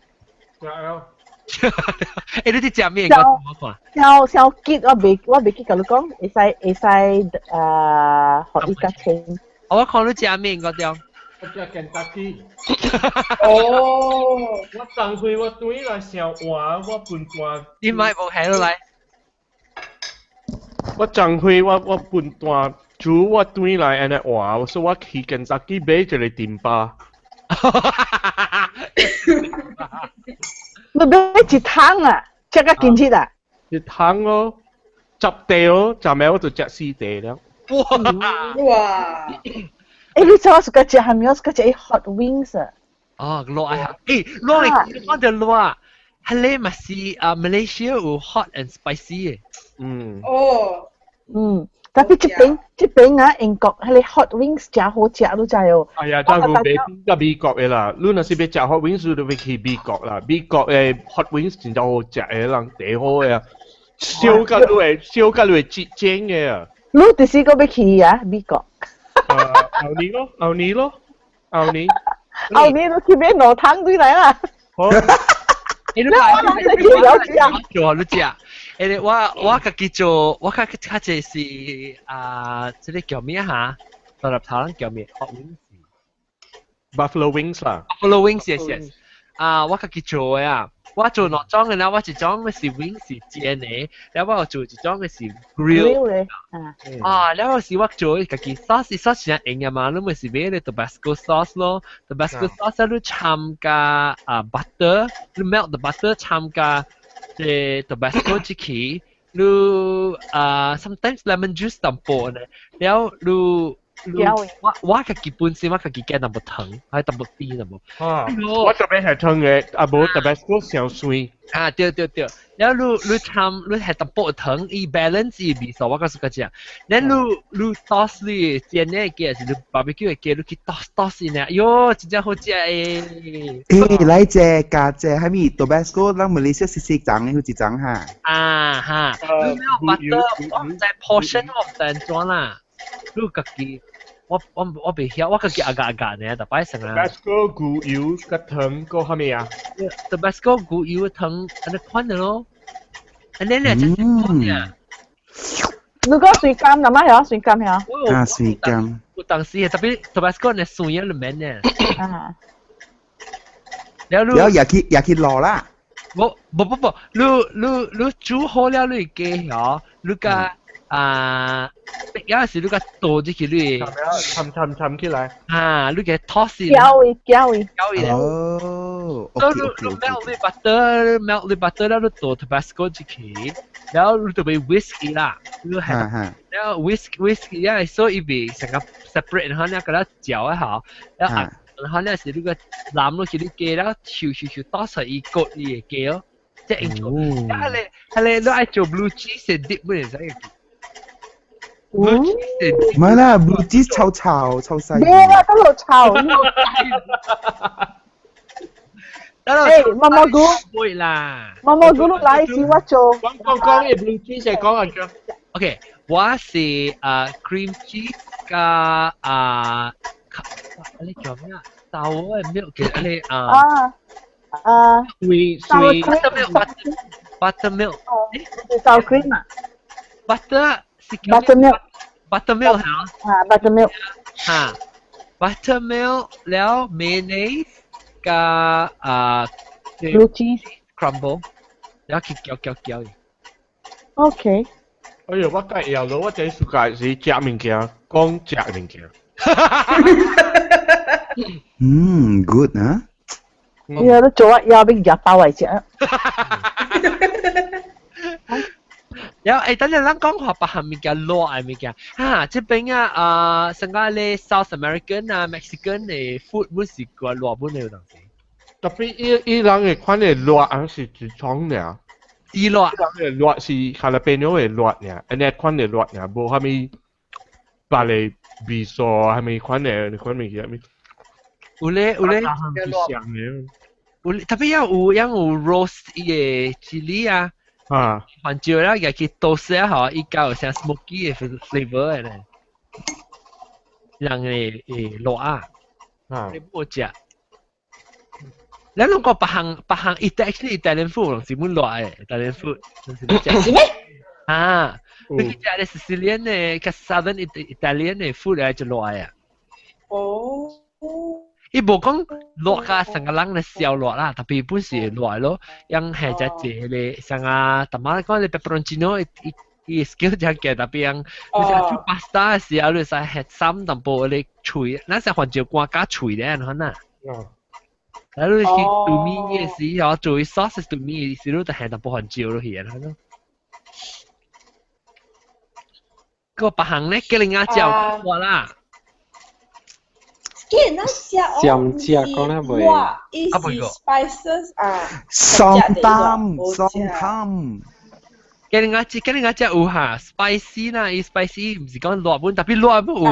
食了。欸，你佇食咩？我看。小小結我未記共你講，會使會使予伊較清。我看你食咩嗰種？我食肯德基。哦。我昨昏我轉來想換，我分段。你莫無下落來。我昨昏我分段煮我轉來按呢換，所以我去肯德基買一個甜包。你買一桶啊，食較緊切啊？一桶咯，10塊咯，昨暝我就食四塊了。哇！哇！欸，你知我是個食啥物？我是個食 hot wings 啊。哦，熱啊！欸，熱你講到熱，彼个嘛是啊，馬來西亞有 hot and spicy 的。嗯。哦。嗯。tapi 這邊這邊啊，英國彼个 hot wings 誠好食，你知哦？哎呀，真有袂比美國的啦。你若是欲食 hot wings，你就欲去美國啦。美國的 hot wings 真正好食的，人第好的啊，燒甲你會燒甲你會煎煎的啊。你就是閣欲去啊，美國？後年咯，後年咯，後年。後年你去買兩桶轉來啦。好。你做你食。欸，我家己做，我較較濟是啊，這個叫咩哈？大粒頭叫咩？Hot wings。 Buffalo wings 啦。 Buffalo wings yes yes。啊，我家己做的啊，我做兩種的啦，我一種的是 wings 是煎的，然後我做一種的是 grill 的。啊，然後是我做家己 sauce sauce 是用的嘛，你咪是買咧 Tabasco sauce 咯，Tabasco sauce 你摻加啊 butter，你 melt the butter 摻加。這 Tabasco 入去，你啊 sometimes lemon juice 淡薄呢，然後你你我家己本身我家己加淡薄糖，還淡薄甜淡薄。啊，我這邊係糖的，啊無 Tabasco 傷酸。啊對對對，然後你你摻你係淡薄糖，伊 balance 伊味素，我告訴個只，然後你你 toss 你煎的雞還是你 barbecue 的雞，你去 toss toss 呢，喲，真正好食誒。欸，來隻加隻，係咪 Tabasco？咱馬來西亞是四種的，有一種哈。啊哈，你沒有 butter，我毋知 portion 我毋知按怎啦，你家己。我袂曉，我家己壓壓壓呢，逐擺成啊。 Tabasco 牛油佮糖閣啥物啊？Tabasco 牛油糖按呢款的咯，按呢咧真是款啊。你講水甘啦嘛？曉水甘曉？啊，水甘。有當時 tapi Tabasco 呢酸啊，裡面呢。啊。然後然後也去也去滷啦。無無不不，你你你煮好了你雞曉，你共啊，有時你共倒入去你，沉沉沉起來。啊，你共 toss 攪伊攪伊攪伊。哦。所以你你 melt 你 butter melt 你 butter 了，你倒 Tabasco 入去，然後你就欲 whisk 啦，你係，然後 whisk whisk 啊，所以伊袂成個 separate，然後你共它攪一下，然後然後呢是你個淋落去你雞了，咻咻咻倒出伊焗伊個雞哦，即係做，啊你係你你愛做 blue cheese dip 咩使？唔係啦，blue cheese 臭臭臭細。咩啦，得度臭。誒，毛毛菇。會啦。毛毛菇來是我做。講講講，嘅 blue cheese 係講下講。 OK，我是cream cheese 加啊，你叫咩啊？豆嘅 milk 嘅你啊。啊啊。水水 buttermilk。buttermilk。是 sour cream 啊。 butter 是 buttermilk。 buttermilk 嚇。啊，buttermilk。嚇，buttermilk 了 mayonnaise 加啊 blue cheese crumble，然後去攪攪攪。 OK。哎呦，我介曉咯，我這暑假是食物件，講食物件。嗯，good 啊。你都做啊，要俾食包嚟食。然後誒，等陣咱講話別項物件熱的物件，哈，這邊啊啊，上個咧 South American 啊 Mexican 的 food 本是個熱本的有當時。特別伊伊人的款的熱，還是一種爾。伊熱。伊人的熱是卡拉邊的熱爾，按呢款的熱爾，無啥物別的味素，啥物款的款物件物。有咧有咧，有特別有有 roast 伊的 chili 啊。啊！番椒啦，又去 toast 啊，吼，伊較有啥 smoky 的 flavor 的咧，人會會熱啊，你無食。咱攏講別項別項，伊 actually Italian food 是本熱的，Italian food 是咩？啊，你去食咧 Sicilian 的，較 Southern Italian 的 food 咧就熱的啊。哦。伊無講熱甲成個人咧燒熱啦，特別本是熱咯，樣係只濟咧，像啊，淡仔講咧 pepperoncino 伊伊 skill 真嘅，特別樣你食煮 pasta 時候，你使吃三淡薄咧脆，咱食番椒乾加脆咧，可能。啊，你去做麵嘅時候，做 sauce 做麵嘅時，你就下淡薄番椒落去啊，可能。個別項咧，叫人家椒我啦。既然食哦，食講咧袂，哇，伊是 spices 啊，桑膽桑膽。今日我食，今日我食有哈，spicy 啦，伊 spicy 毋是講辣本，特別辣本有，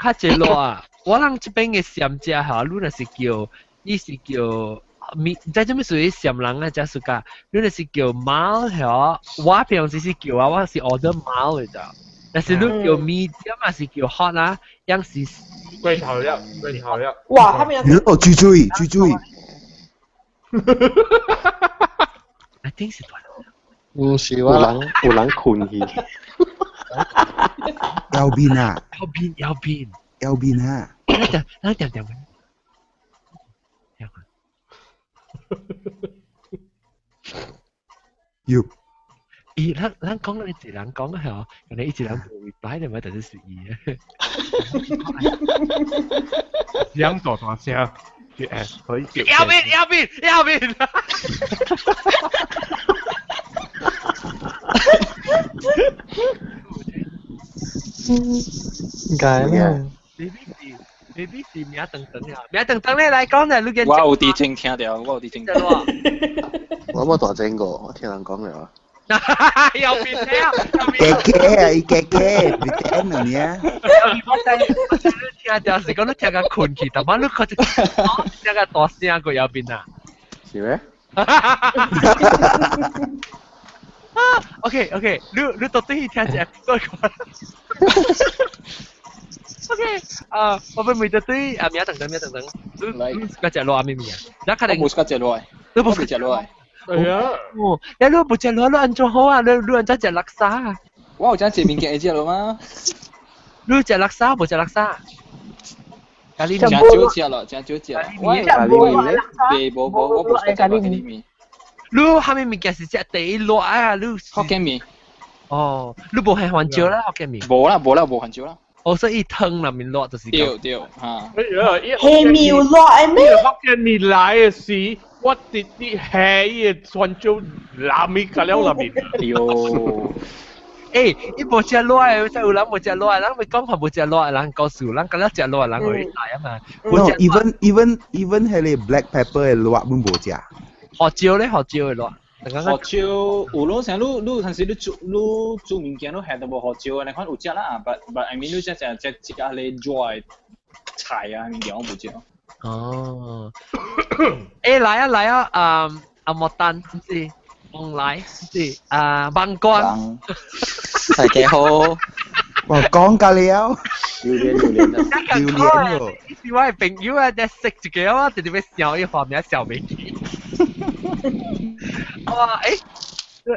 較濟辣啊！我人這邊嘅鹹食哈，你若是叫，伊是叫麵，毋知做咩屬於鹹人啊，食暑假，你若是叫 mild 嚇，我平時是叫啊，我是 order mild 嘅咋。但是你叫 medium 還是叫 hot 啊？樣是過頭了，過頭了。哇，他們有哦，注注注注。 I think 是大。唔是我人有人困去。右邊啊！右邊右邊。右邊啊！咱點點。要。伊咱咱講你一人講係哦，人哋一人無 reply 你咪就是伊嘅。兩大大聲，可以叫。右邊右邊右邊。應該啦。 Baby 是名等等啊，名等等咧來講咧，你見。我有佇前聽到，我有佇前。我冇大聲過，我聽人講了。又變了，姐姐啊，伊姐姐，你聽到咩？我聽聽到是講你聽到困去，但係你看就聽個大聲過右邊啊。是咩？OK OK，你你到底聽一個個。OK，啊，我們每個對啊，名等等，名等等，你你自家食落啊咩物啊？你肯定冇自家食落，你冇食落。係啊！哦，你你無食落，你按怎好啊？你你按怎食叻沙？我有食物件會食落嗎？你食叻沙無食叻沙？咖喱麵真少食咯，真少食。我咖喱麵咧？袂無無，我無食咖喱麵。你蝦米物件是食第一熱啊？你福建麵。哦，你無係番椒啦，福建麵。無啦無啦，無番椒啦。哦，所以湯內面熱就是。對對，嚇。係麵熱的咩？福建麵來的時，我直直下伊個番椒淋伊個了內面。喲。欸，伊無食熱的，真有人無食熱的，人咪講話無食熱的人告訴，人敢若食熱的人會來啊嘛。 No, even even even 彼個 black pepper 的熱阮無食。胡椒咧，胡椒的熱。胡椒有咯，成你你平時你煮物件，你下都無胡椒，你看有食啦，but I mean 你食食食食你熱菜啊物件我無食。哦。誒來啊來啊，啊阿莫丹，唔是，王來，唔是，啊萬光。大家好。哇，講㗎了。榴蓮榴蓮啊！榴蓮喎。是我的朋友啊，在食一個我直直要笑，伊畫面笑袂起。哇，誒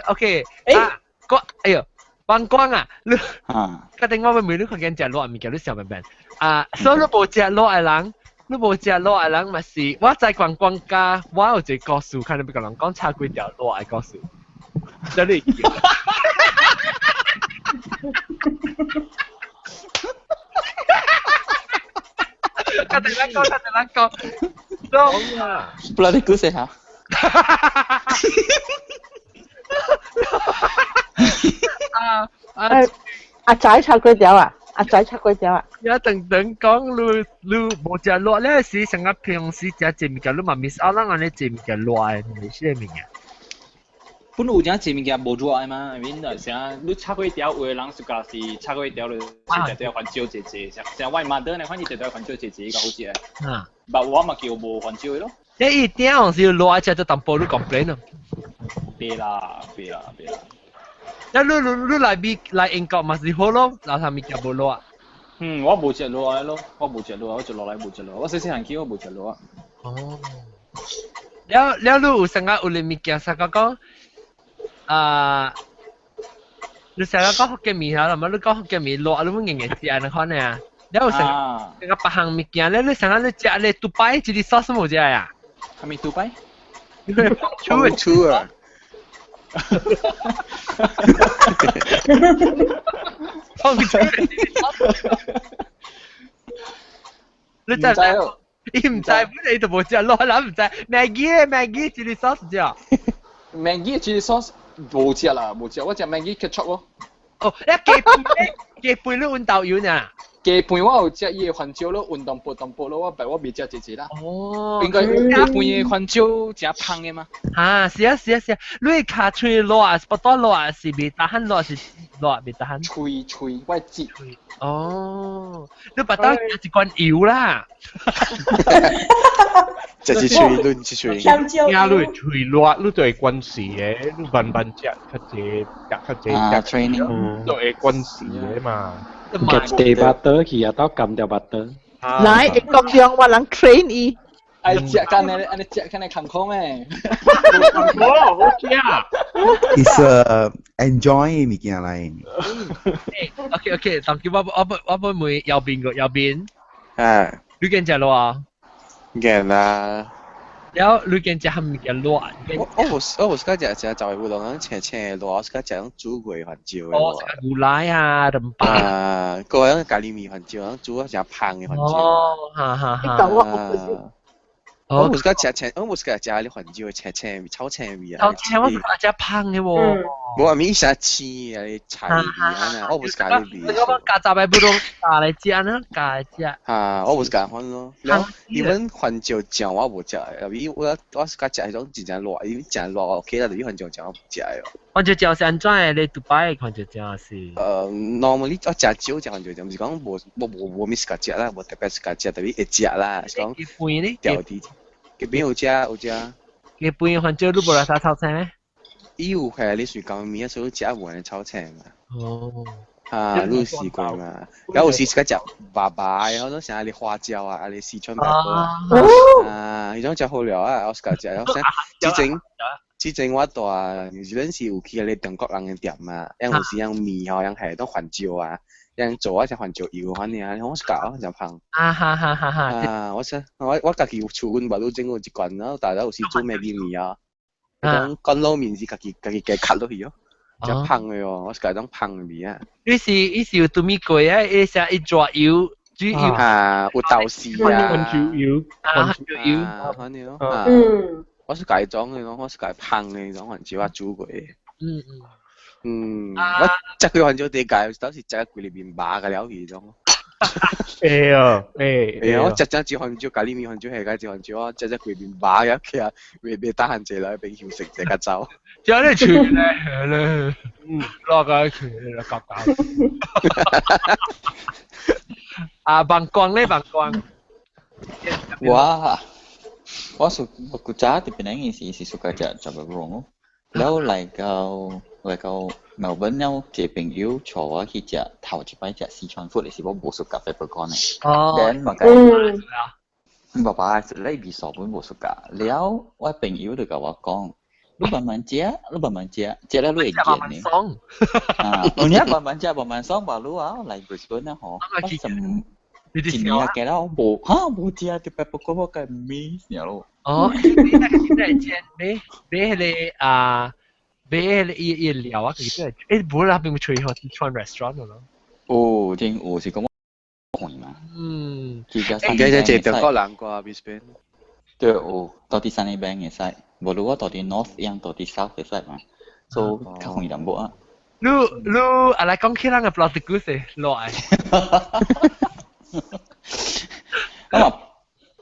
，OK，誒，我，哎呦，萬光啊，你，確定我會問你看見食熱物件，你笑袂變？啊，所以你無食熱的人，你無食熱的人嘛是，我在觀光家，我有一個故事，看你欲共人講插幾條熱的故事，這你。較陣咱講，較陣咱講，講啊！不啦，你故事下。啊啊！阿仔插粿條啊！阿仔插粿條啊！一等等講，你你無食熱咧時，成個平時食這物件，你嘛 miss out 咱按呢這物件熱的，是啥物件？本有正這物件無熱的嘛，I mean 啥，你插粿條有的人是家是插粿條就食條番椒濟濟，像像我媽呢，反正食條番椒濟濟，較好食。啊，但我嘛叫無番椒的咯。你伊鼎是熱食就淡薄你 complain 咯。別啦，別啦，別啦。那你你你來美來英國嘛是好咯，然後物件無熱。嗯，我無食熱的咯，我無食熱，我一落來無食熱，我細細漢起我無食熱。哦。了了，你有啥個有哩物件啥個講？啊！你成日講福建麵嚇，嘛你講福建麵熱，你會硬硬食安尼款的啊？你有成成個別項物件咧，你成日你食咧杜拜這個 sauce 無食啊？啥物杜拜？你去放醋啊！放醋！你知唔知？伊毋知，本來伊就無食，落人毋知。Maggie Maggie 這個 sauce 食。 Maggie 這個 sauce。無食啦，無食，我食 Maggi ketchup 咯。哦，你雞飯雞飯你溫豆油呢？雞飯我有食伊的番椒咯，溫淡薄淡薄咯，我白我未食濟濟啦。哦，應該雞飯的番椒誠芳的嗎？啊，是啊是啊是啊，你跤喙熱啊，是腹肚熱啊，是袂打鼾熱是熱袂打鼾？喙喙我舌。哦，你腹肚食一罐油啦。食一喙，攆一喙。聽你喙熱，你就會關事的，你慢慢食較濟，食較濟，食 training，就會關事的嘛。夾地巴刀去啊，到撳掉巴刀。來，英國上我人 train 伊。愛食干的，按呢食干的艱苦咩？好，好食。 It's a enjoy 物件來。 OK OK，當叫我我我我問右邊個右邊。啊。你見食咯啊？見啦。了，你見食蝦物件熱？我我無我無喜歡食食雜的烏龍，青青的熱，我喜歡食種煮過的番椒的。哦，牛奶啊，兩包。啊，個種咖喱麵番椒，煮啊誠芳的番椒。哦，哈哈哈。我無喜歡食青，我無喜歡食迄個番椒青青味、炒青味啊。炒青我是食芳的喎。無啊，物啥青啊，菜味啊，我無喜歡味。我講加雜的不攏加來食呢，加來食。啊，我無喜歡咯。了，因為番椒醬我無食的，因為我我喜歡食彼種真正熱，因為真熱 OK 啦，就是番椒醬我無食的。番椒醬是按怎的？你杜拜的番椒醬是？normally 我食少食番椒醬，毋是講無無無無物喜歡食啦，無特別喜歡食，特別會食啦，是講調啲。雞邊有食有食。雞邊番椒你無來炒炒青咩？伊有係你隨講麵，所以食無按呢炒青嘛。哦。啊，你有試過嘛？然後有時自己食白白，好多像啊啲花椒啊，啊啲四川白啊。啊，彼種食好料啊，我自己食。我想之前之前我蹛有陣時有去彼個中國人的店嘛，樣有時樣麵吼，樣係種番椒啊，樣做啊隻番椒油反正，我是教誠芳。啊哈哈哈哈！啊，我想我我家己有厝阮腹肚整有一罐，然後大家有時煮 Maggi 麵啊。講乾撈麵是家己家己加卡落去哦，誠芳的哦，我是家種芳的味啊。你是你是有拄米過啊？伊啥一抓油，煮油啊，有豆豉啊，番椒油，啊，番椒油，安呢咯。嗯，我是家種的咯，我是家芳的種番椒啊煮過的。嗯嗯。嗯，我食過番椒第一屆，當時食規日面麻個了去種。會啊，會。會啊，我食食一番椒，咖喱麵番椒係個一番椒，我食食規面麻嘅，起來袂袂得閒坐來邊休息，坐較走。有啲串咧咧，落個拳咧，搞搞。啊，棒光咧，棒光。我我屬我古早佇檳城時是 suka 食食白龍哦，然後來到墨爾本了，一個朋友帶我去食頭一擺食四川 food 的時，我無 suka peppercorn 的。哦。 Then 嘛個，爸爸是咧味素本無 suka，了我朋友就共我講，你慢慢食，你慢慢食，食了你會見的。啊，有影慢慢食，慢慢爽吧，你啊來 Brisbane 啊吼，我什一年啊，加了無哈無食就 peppercorn 我該 miss 爾咯。哦，你那個現在煎買買彼個啊，買彼個伊伊料啊，佢個誒無啦，並無吹好四川 restaurant 咯。哦，真有是講我嘛。嗯。其實而家這中國人過 Brisbane。對，有到佇 Sunnybank 會使，無如我到佇 North 樣到佇 South 會使嘛，所以較遠淡薄啊。你你啊來講起咱個 Platypus 落來。咁啊，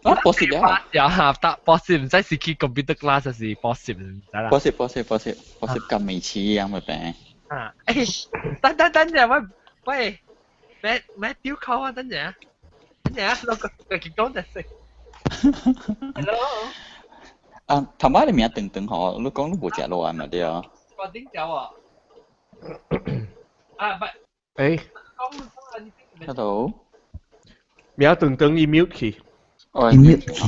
啊博士了。有哈，搭博士毋知是去 computer class 還是博士毋知啦。博士博士博士博士咁未似樣咪病。啊，誒，等等等陣，喂喂，咩咩丟扣啊？等陣啊，等陣啊，落個個講就食。Hello。啊，頭擺你名長長吼，你講你無食落來嘛對啊？我頂走啊。啊，唔。誒。 Hello。名長長伊 mute 去。伊 mute 去。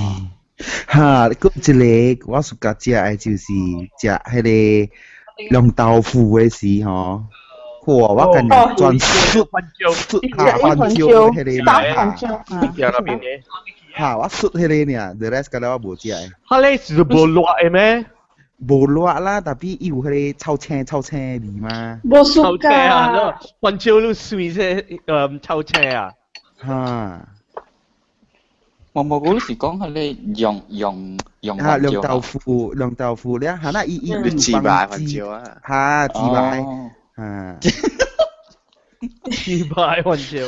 哈，閣一個我 suka 食的就是食彼個釀豆腐的時吼。哇！我今日專術術哈番椒彼個哈。哈，我術彼個爾，the rest 敢若我無食的。哈，你是無熱的咩？無熱啦，但是伊有彼個臭青臭青的味嘛。無暑假。番椒你水些臭青啊？哈。我無講是講彼個用用用哈，釀豆腐，釀豆腐了，哈那伊伊你自擺番椒啊？哈，自擺，哈。自擺番椒。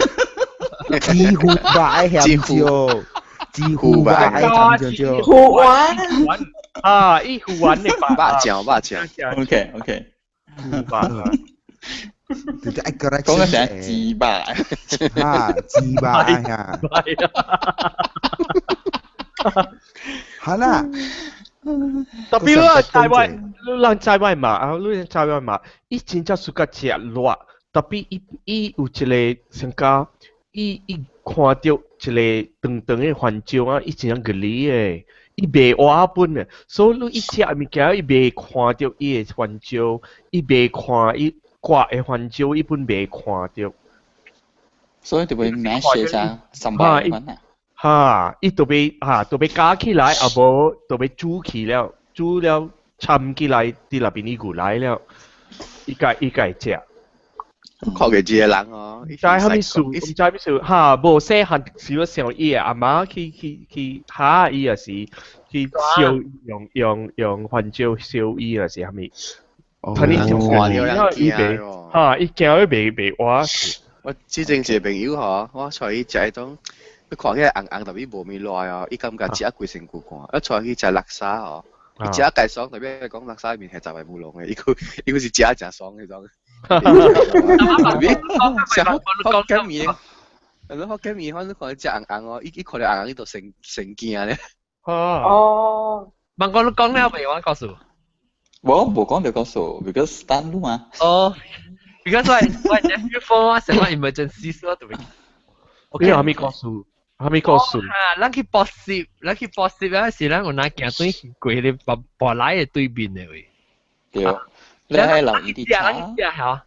自糊擺鹹椒，自糊擺鹹椒。糊丸。啊，伊糊丸的肉醬肉醬。 OK OK。糊丸。講個成自擺。哈，自擺呀。好啦，特別你台灣，你人台灣嘛，啊，你人台灣嘛，伊真正 suka 食熱，特別伊伊有一個像講，伊伊看到一個長長的番椒啊，伊真正吉利的，伊袂活本的，所以你伊食物件，伊袂看到伊的番椒，伊袂看伊掛的番椒，伊本袂看到。所以就會 mash 下三百款啊。哈！伊都欲哈，都欲加起來，啊無都欲煮起了，煮了摻起來，佇內邊伊牛奶了，伊家伊家食。看過一個人哦，毋知啥物事，毋知啥物事，哈！無細漢時我想伊的阿媽去去去嚇伊，也是去燒用用用番椒燒伊，也是啥物。睇你想看了伊袂哈，伊驚伊袂袂活。我之前一個朋友吼，我帶伊食彼種。你看起來紅紅，但伊無物熱哦，伊感覺食規身軀汗。我帶伊去食叻沙哦，伊食介爽，特別講叻沙面係雜白烏龍的，伊閣伊閣是食誠爽彼種。特別像福建麵，係咯福建麵，反正看食紅紅哦，伊伊看著紅紅，伊就成成驚咧。哦。問我你講了未？我告訴。我無講就告訴，because 單路嘛。哦，because 我我 nephew phone 我成個 emergency 所特別。你有啥物故事？啥物故事？啊，咱去博士，咱去博士嗰時，咱有哪行對過彼個博博來的對面的位。對，你喺留意啲咱去食嚇。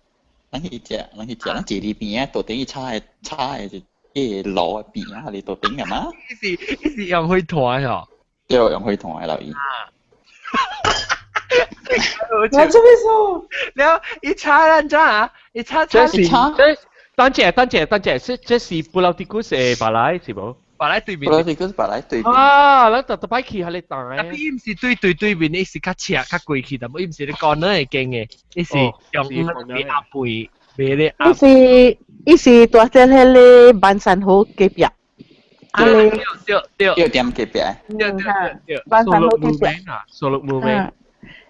咱去食，咱去食，咱坐佇邊啊，桌頂去插的插的就一個爐的邊啊，佇桌頂啊嘛。伊是伊是用火炭吼。對，用火炭的留意。我做咩事？了，伊插咱怎啊？伊插插這是這。等陣，等陣，等陣，這這是布老迪古是白來是無？白來對面。布老迪古是白來對面。啊，咱特特擺去遐咧等。但伊毋是對對對面，伊是較斜較過去，但伊毋是咧講那會間的，伊是用那個阿背賣咧阿。伊是伊是大隻迄個萬山河隔壁。啊對對對，藥店隔壁。對對對，萬山河隔壁。啊，蘇綠木咩？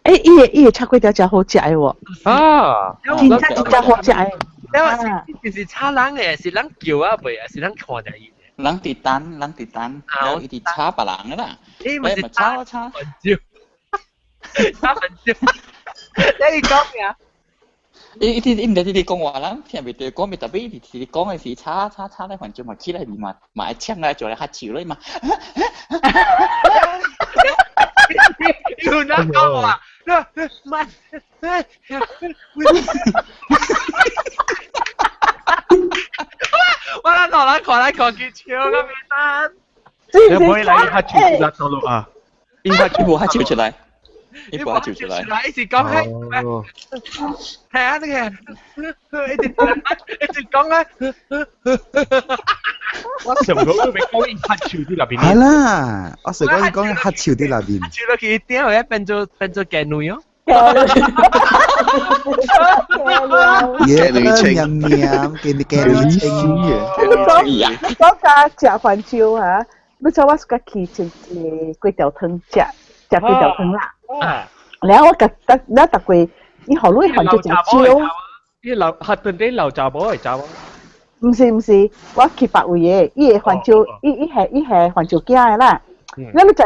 欸，伊個炒粿條真好食的喎。啊，真正真好食的。了，是炒人的，是人叫啊袂啊，是人看著伊。人佇等，人佇等，然後伊佇炒別人的啦。你咪是炒炒。炒粉椒，你講咩啊？伊伊伊毋知佇講話，人聽袂著，講袂特別，伊佇講的是炒炒炒咧，反正嘛起來嘛嘛會搶來做來較笑咧嘛。有哪講話？媽！我咱落來看來看去笑到袂當。你唔可以來較笑出來走路啊！伊較無較笑出來。伊無較笑出來。伊是講係，係啊，那個，一直一直講啊。我想講你咪講伊較笑佇內邊。係啦，我想講伊講較笑佇內邊。笑落去點會變做變做妓女哦。耶，娘娘，給你給你清嘅。你講講食番椒啊？你知我是個去一個粿條湯食，食粿條湯啦。然後我覺得，了逐過，伊予你番椒食少。伊老客頓啲老查某會查某？毋是毋是，我去別位的，伊的番椒，伊伊係伊係番椒囝的啦。了你知知，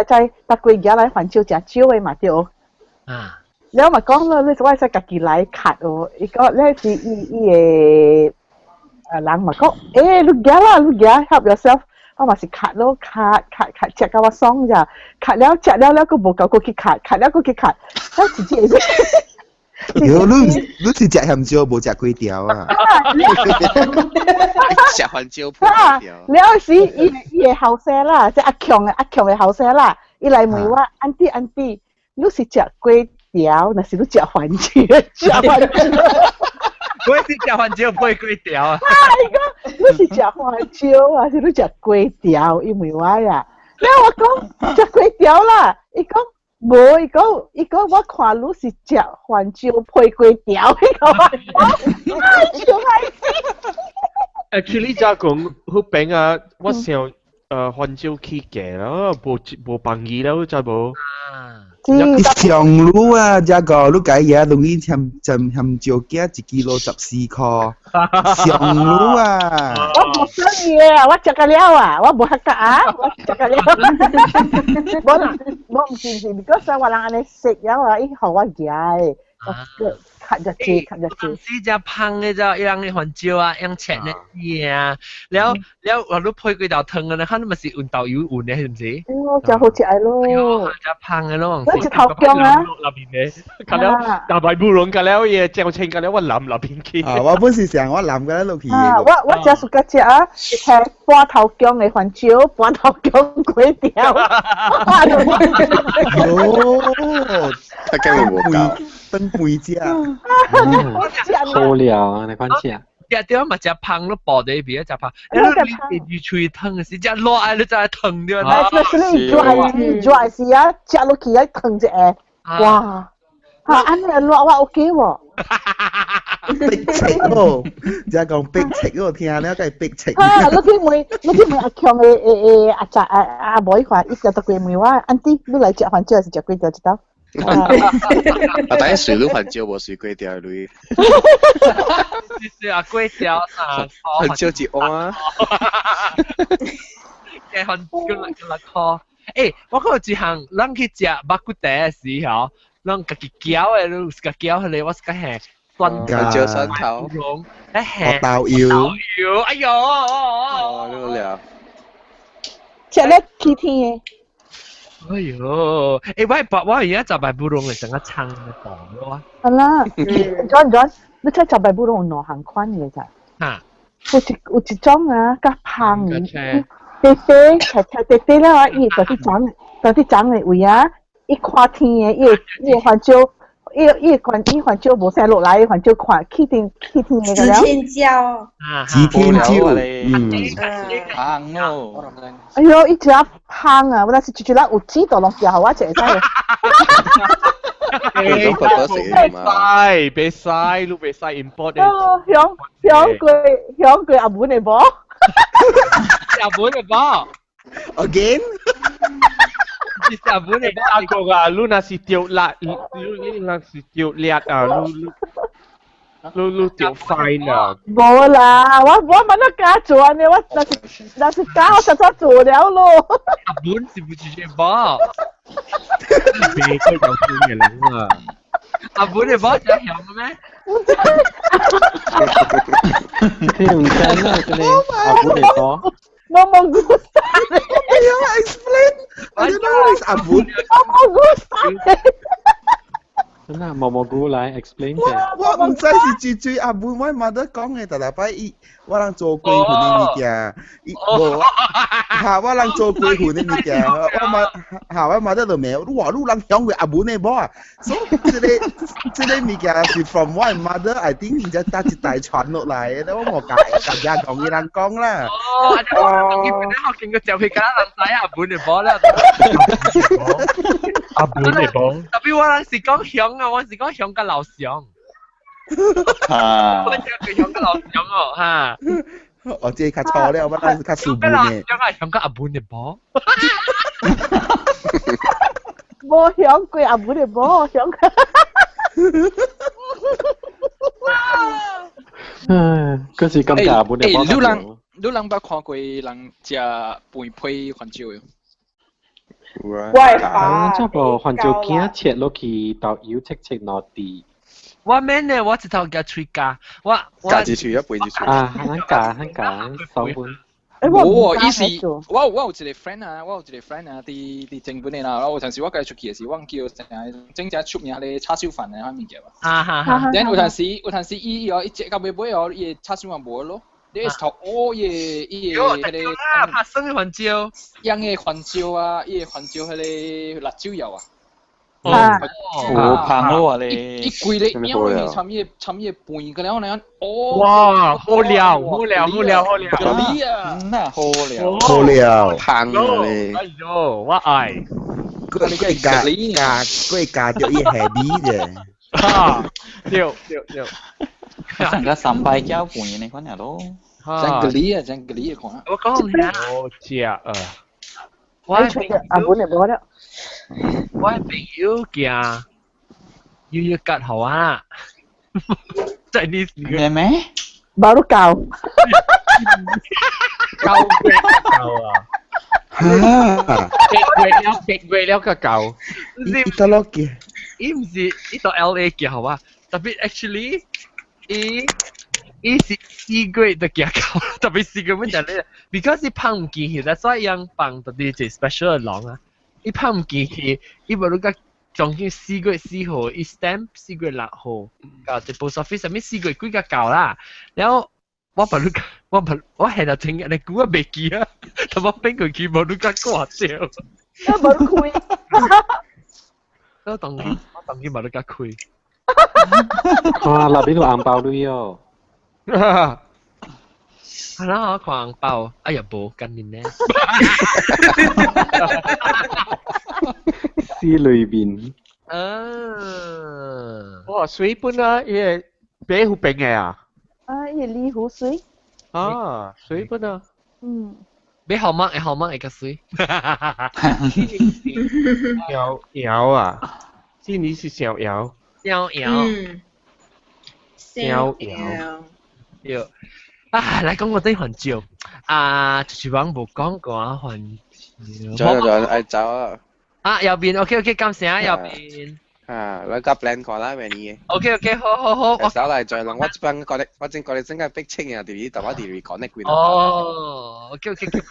逐過舉來番椒食少的嘛對。啊。了嘛講咯，你我會使家己來崁哦。伊講，咧是伊伊的啊人嘛講，欸，你舉啦，你舉，help yourself。我嘛是崁咯，崁崁崁，食到我爽咋，崁了食了了，閣無夠，閣去崁，崁了閣去崁，咱直接會。喲，你你是食鹹椒，無食粿條啊？食番椒配粿條。了時伊伊的後生啦，即阿強的阿強的後生啦，伊來問我，安弟安弟，你是食粿條，若是你食番椒，食番椒。我是食番椒配粿條啊！啊，伊講你是食番椒還是你食粿條？伊問我呀，了我講食粿條啦，伊講無，伊講伊講我看你是食番椒配粿條，伊講我哎笑害死。 Actually，就講好餅啊，我想番椒起價啦，無無便宜啦，真無。上路啊，這個你改嘢，容易鹹鹹鹹椒羹一キロ14塊。上路啊！我無生意啊，我食個了啊，我無客家啊，我食個了。無啦，無毋是毋是，如果說我人按呢食了啊，伊予我食的，我個較日濟較日濟。是只芳的只，伊人的番椒啊，用切的嘢啊，了了，我你配幾道湯啊，看你咪是用豆油混的，是毋是？哦，真好食的咯。只芳的咯。我一頭薑啊。那邊的，較了大白烏龍，較了伊個椒青，較了我淋那邊去。啊，我本是想我淋個落去。啊，我真喜歡食啊，係半頭薑的番椒，半頭薑粿條。哦，他根本無夠。當肥食。好料啊！你款食。食對嘛，食芳咯，薄的比較食芳。你魚喙湯是食熱啊，你才湯對啊。是你熱熱時啊，食落去啊湯一下，哇！嚇，按呢熱我 OK 喎。逼切哦，只講逼切哦，聽了該逼切。啊，你去問，你去問阿強的的阿仔阿阿妹看，伊就特過問我，安弟，你來食番椒還是食粿條一道？啊！但係水滷番椒無水粿條類。是啊，粿條啥？番椒一碗啊。嘅番椒六六箍。欸，我看有一項，咱去食肉骨茶的時候，咱家己攪的，你有家攪彼個，我是較係蒜番椒蒜頭。欸，豆油。豆油，哎喲！哦，你好料。食咧起天的。哎喲，欸，我而家食白布隆的，成個撐的糖咯。係啦，轉轉，你睇食白布隆有兩項款的咋？嚇！有一種啊，較芳的，短短，斜斜短短了啊，伊就是長，就是長的位啊，伊看天的，伊會番椒，伊番伊番椒無啥落來，伊番椒看起天起天的了。指天椒。指天椒，嗯。芳咯。哎喲，伊食芳啊！我若是一一粒有籽都攏食，予我一下使。種 purpose 食嘛。使，別使，你別使 import 的。響響過響過阿本的無？阿本的無？Again？是阿本的無？阿哥啊，你若是著辣，你若是著掠啊，你著 fine 啊。無啦，我問得家做呢，我若是家我實在做了咯。阿本是唔是這無？別個有錢嘅人啊！阿本的無真響嘅咩？你唔知啦，這個阿本的無。我冇 gusta。哎呀，explain。I don't know what is 阿本。我冇 gusta。真係毛毛菇來 explain 者。我唔知是最最阿本，我媽都講嘅，特特擺伊，我人做規份的物件，伊無嚇，我人做規份的物件，我媽嚇，我媽都就問，哇，你人響過阿本的無啊？所以這個物件是 from 我 mother，I think 而家搭一代傳落來的，我冇教，大家同伊人講啦。哦，我見佢學見個照片，敢人知阿本的無啦。阿本的無。特別我人是講響啊，我是講響甲老鄉。啊！我講響甲老鄉哦，哈。我這較錯了，我當時較輸本的。響啊響甲阿本的無。無響過阿本的無響。唉，嗰時感覺阿本的無。你人捌看過人食飯批番椒的？我爸，這部番椒羹切落去，豆油切切落地。我免呢，我一頭夾喙夾，我夾一喙啊，背一喙。啊，咱夾咱夾手本。無，伊是我有一個 friend 啊，我有一個 friend 啊，佇正本的啦。我有陣時我家出去的時，我叫成整只出名咧叉燒飯的彼物件嘛。啊哈哈。然有陣時有陣時伊哦，伊食到尾尾哦，伊的叉燒飯無咯。你頭哦，伊個彼個拍生的番椒，養的番椒啊，伊的番椒彼個辣椒油啊。哦，香咯咧！伊規個養落去，參伊參伊飯個了呢，哦！哇，好料，好料，好料，好料！你啊，那好料，好料，香咧！哎喲，我愛。佢加加佢加著伊下味啫。哈，對對對。上個三百膠半年你看下咯。真個理啊，真個理啊，看。我講下。我食啊。我阿本就無了。我朋友行，又要割好啊！在你咩咩？冇得教。教教啊！哈！八月了個教。伊到落去。伊毋是伊到 LA 行好啊？特別 actually，伊是4月就行到，特別4月本就咧，because 伊放唔見去，所以樣放特別一 special 的籠啊。伊放唔見去，伊無你甲將近4月4號，伊 stamp 4月6號，到一 post office 啥物4月幾個到啦。然後我無你甲，我無我現在聽日估我袂記啊，但我變過去無你甲掛掉。我無開。我當我當然無你甲開。哇！那邊有紅包鐳哦。係啦，我看紅包，哎呀，無今年呢。死裏邊。啊！哇，水本啊，伊個白虎病的啊。啊，伊個梨湖水。啊，水本啊。嗯。買好猛，會好猛，會較水。搖搖啊！今年是小搖。小搖。小搖。對。啊，來講個這番椒。啊，就是講無講過啊，番椒。走走，愛走啊！啊，右邊，OK OK，感謝啊，右邊。啊，咱甲 plan 看啦，明年。 OK OK，好好好。我走來再諗，我這擺覺得，我真覺得真個逼清啊，佇台灣佇講那幾。哦，OK OK，咱個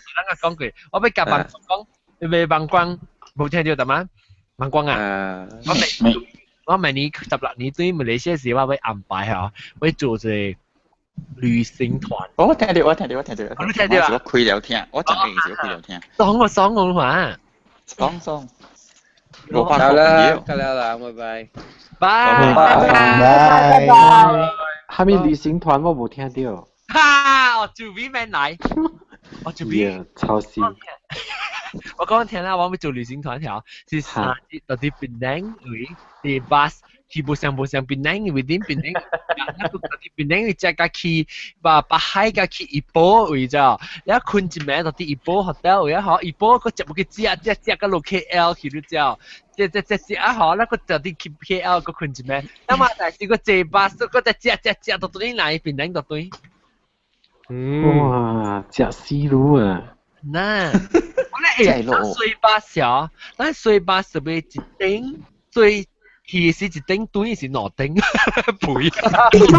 講過，我欲共萬光講，欲萬光，無聽著得嗎？萬光啊，我明年16年對馬來西亞時，我欲安排吼，欲做一個旅行團。我聽著，我聽著，我聽著。你聽著啊？我開了聽，我真係是我開了聽。爽我爽我話。爽爽。冇拍過啦，得啦啦，拜拜。拜拜拜拜。哈咪旅行團我無聽著。哈！我準備免來，我準備。超死。我講聽啦，我要做旅行團條，是三日到啲檳城位，啲 bus 去無上無上檳城，within 檳城，那個到啲檳城，再加去把把海加去怡保位咋，然後困一暝到啲怡保 hotel 位啊，嗬，怡保個食無去食食食個落 KL 去了之後，食食食食啊，嗬，那個到啲去 KL 個困一暝，那麼但是個坐 bus 個再食食食到對來檳城到對。哇！食死滷啊！嗱，我咧會水巴小，咱水巴是咪一頂最其實一頂對是兩頂肥。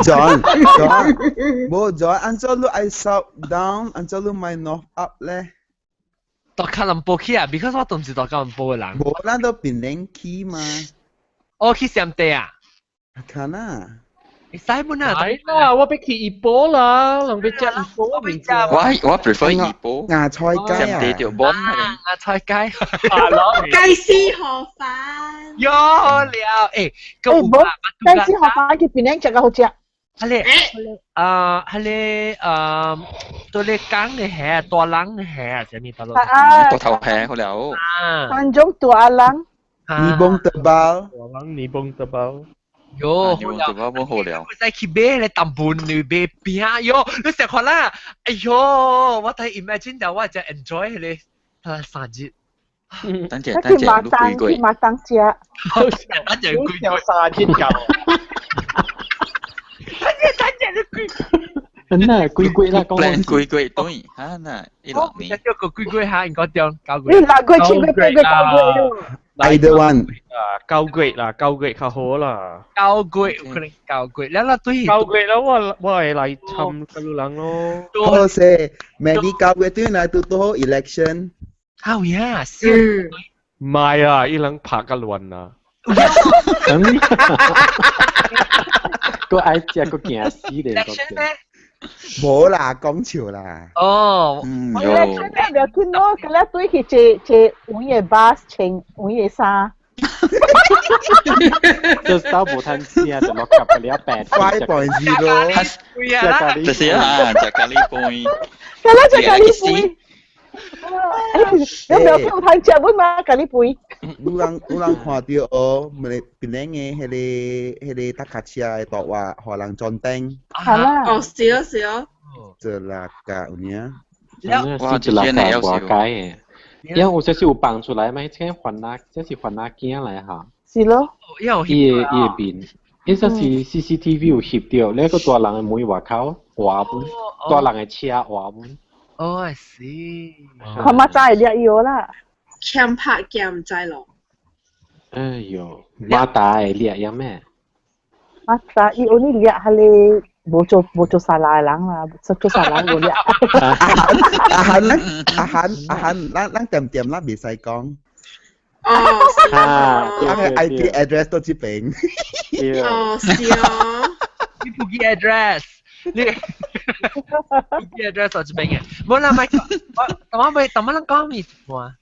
John, John，冇 John，按照你愛 south down，按照你買 north up 咧。到吉隆坡去啊，because 我都唔是到吉隆坡嘅人。冇，咱都檳城去嘛。哦，去暹地啊？看啊。你使本啊？係啦，我欲去怡保啦，人欲食怡保物件。我 prefer 怡保。芽菜街啊。暹地就冇。芽菜街。雞絲河粉。有了，誒，誒，冇雞絲河粉去檳城食個好食。係咧，啊，係咧，啊，對咧講嘅係大人嘅係，啥物大佬？啊，大頭蝦好了。觀眾大人。泥崩德包。大人泥崩德包。喲，好了，我好了。使去買咧淡半你買餅喲，你食看啦，哎喲，我睇 imagine 到我就 enjoy 咧，三日。等陣等陣，你幾個？去馬當食。等陣幾個？三日夠。等陣等陣，你幾？真係幾貴啦，講 plan 幾貴對，嚇那一六年。一個幾貴下應該點九月？你六月、七月、八月、九月。 Either one。啊，9月啦，9月較好啦。9月有可能9月，了啦對。9月啦，我會來參個人咯。好勢，明年9月對來拄拄好 election。啊有影，是。唔係啊，伊人拍甲亂啊。個愛食個驚死咧！ election 咩？冇啦，講笑啦。哦，嗯，我咧真係唔要緊咯，佢咧對去坐坐有嘅 bus 穿有嘅衫。就兜無趁錢啊，就落夾個了病。 5.0。就是啊，食咖喱杯。佢咧食咖喱杯。你唔要叫太食本嘛咖喱杯。有人看到哦，咪檳城嘅彼個搭卡車的大話，予人裝燈。係啦。哦，是哦，是哦。這啦個有影。哇，這啦個外街嘅，因為有些是有放出來嘛，這番仔，這是番仔囝來哈。是咯。伊個面，伊這是 CCTV 有翕到，你個大人的門外口畫本，大人的車畫本。哦，I see。看馬仔會掠伊啦。欠拍鏡唔知咯。哎喲，馬達會掠樣咩？馬達伊only 掠彼個無做沙拉的人啦，做沙拉無掠。阿韓阿韓阿韓，咱點點咱袂使講。哦，啊，咱的 IP address 都這邊。哦，是哦。你不記 address。你你 address 到這邊嘅，冇啦，咪我，頭晚頭晚咱講咩話？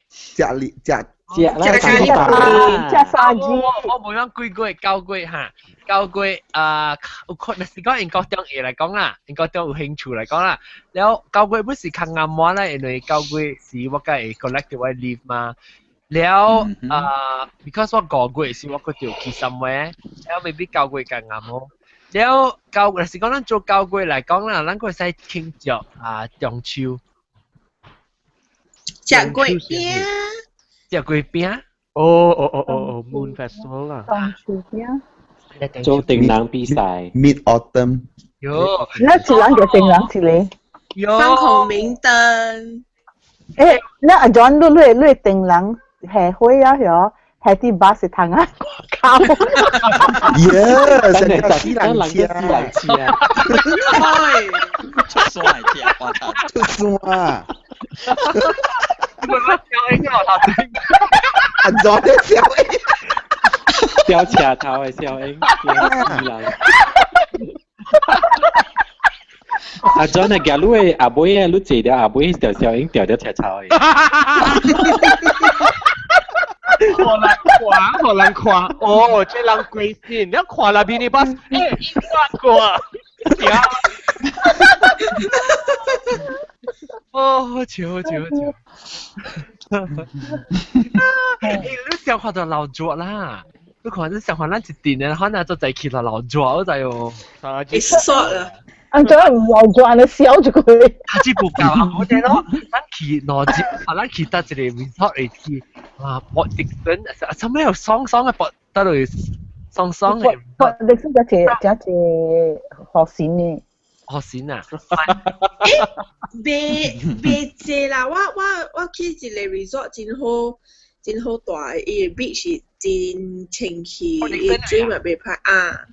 食哩食食啦，食三支。我無講幾個月、9個月哈，9月啊，有可能是講英國中下來講啦，英國中有興趣來講啦。了9月不是較暗晚啦，因為9月是我會 collect 我 leave 嘛。了啊，because 我5月時我閣著去 somewhere，了 maybe 9月較暗哦。了9月是講咱做9月來講啦，咱閣會使慶祝啊中秋。食月餅。食月餅。哦哦哦哦哦，Moon Festival 啦。中秋餅。做燈籠比賽。 Mid Autumn。喲。那一人就燈籠一個。放孔明燈。欸，那阿 John 你燈籠下火啊，曉？係啲巴士糖啊，靠！耶！成個死人車，死人車啊！出山嚟我出山啊！我笑應我頭先，阿 John 的笑應，笑車頭的笑應，死人。阿 John 啊，行路的阿尾啊，你坐了阿尾條笑應掉掉車頭的。予人看，予人看，哦，這人鬼神，你看啦，mini bus，欸，伊煞過，哦，好笑，好笑，好笑。你想看到老拙啦？你看你想看咱一陣嘅，可能就在去到老拙，我知哦。會縮啊！按怎唔老拙，按呢笑住佢。他只不夠啊！我哋咯，咱去挪節，啊，咱去得一個 resort 會去啊，博迪森，什麼有爽爽嘅博得落爽爽嘅。博迪森只只只學線呢？學線啊！袂袂濟啦，我去一個 resort 真好真好大，伊个 beach 是真清氣，伊水嘛袂歹啊。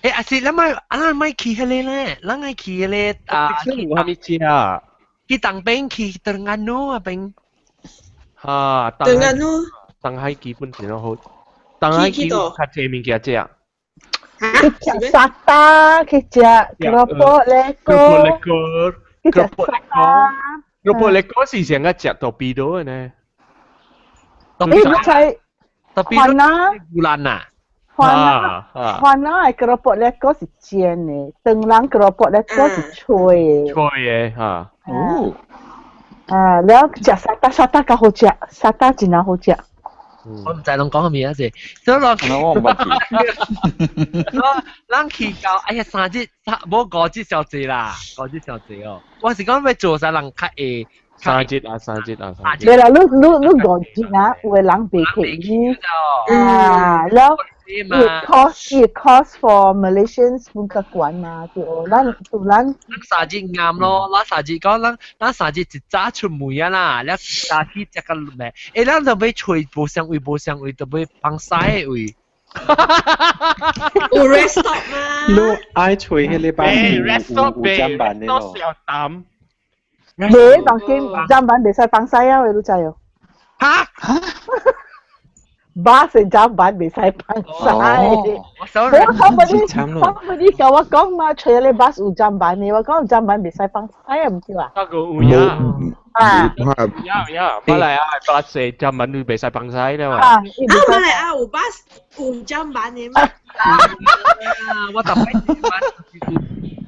欸，阿是，咱莫啊，咱莫去彼个咧，咱愛去彼个啊。有啥物食啊？去東邊去登嘉樓啊邊。哈，登嘉樓。東海基本真好，東海基較濟物件食。去食沙打，去食 keropok lekor，去食沙打。 keropok lekor 是上個食到邊度的呢？你唔知？環啊？烏蘭啊？番啊，番啊的 keropok lekor 是煎的，長人 keropok lekor 是脆的。脆的哈。哦。啊，了食沙打沙打較好食，沙打真係好食。我毋知攏講啥物啊是，所以我毋捌去。咱去到哎呀三日，無五日小濟啦，五日小濟哦。我是講欲做啥人較會。三日啊，三日啊，三日。對啦，你五日啊，有的人袂客氣啊，了。It cost for Malaysians 本較懸嘛，對哦，咱對咱。咱三日啱咯，咱三日講咱咱三日一早出門啊啦，了早起食個咩？欸，咱就欲揣無相位無相位，就欲放屎的位。有 rest stop 嗎？你愛揣彼個巴士有有砧板的咯。小膽。袂當今砧板袂使放屎啊，你知哦？哈？巴士砧板袂使放屎。我 somebody 共我講嘛，除咗你巴士有砧板的，我講砧板袂使放屎啊，毋對啊？那個有呀。啊。有有，馬來亞巴士砧板都袂使放屎了嘛。啊，馬來亞有巴士有砧板的嗎？我逐擺坐巴士，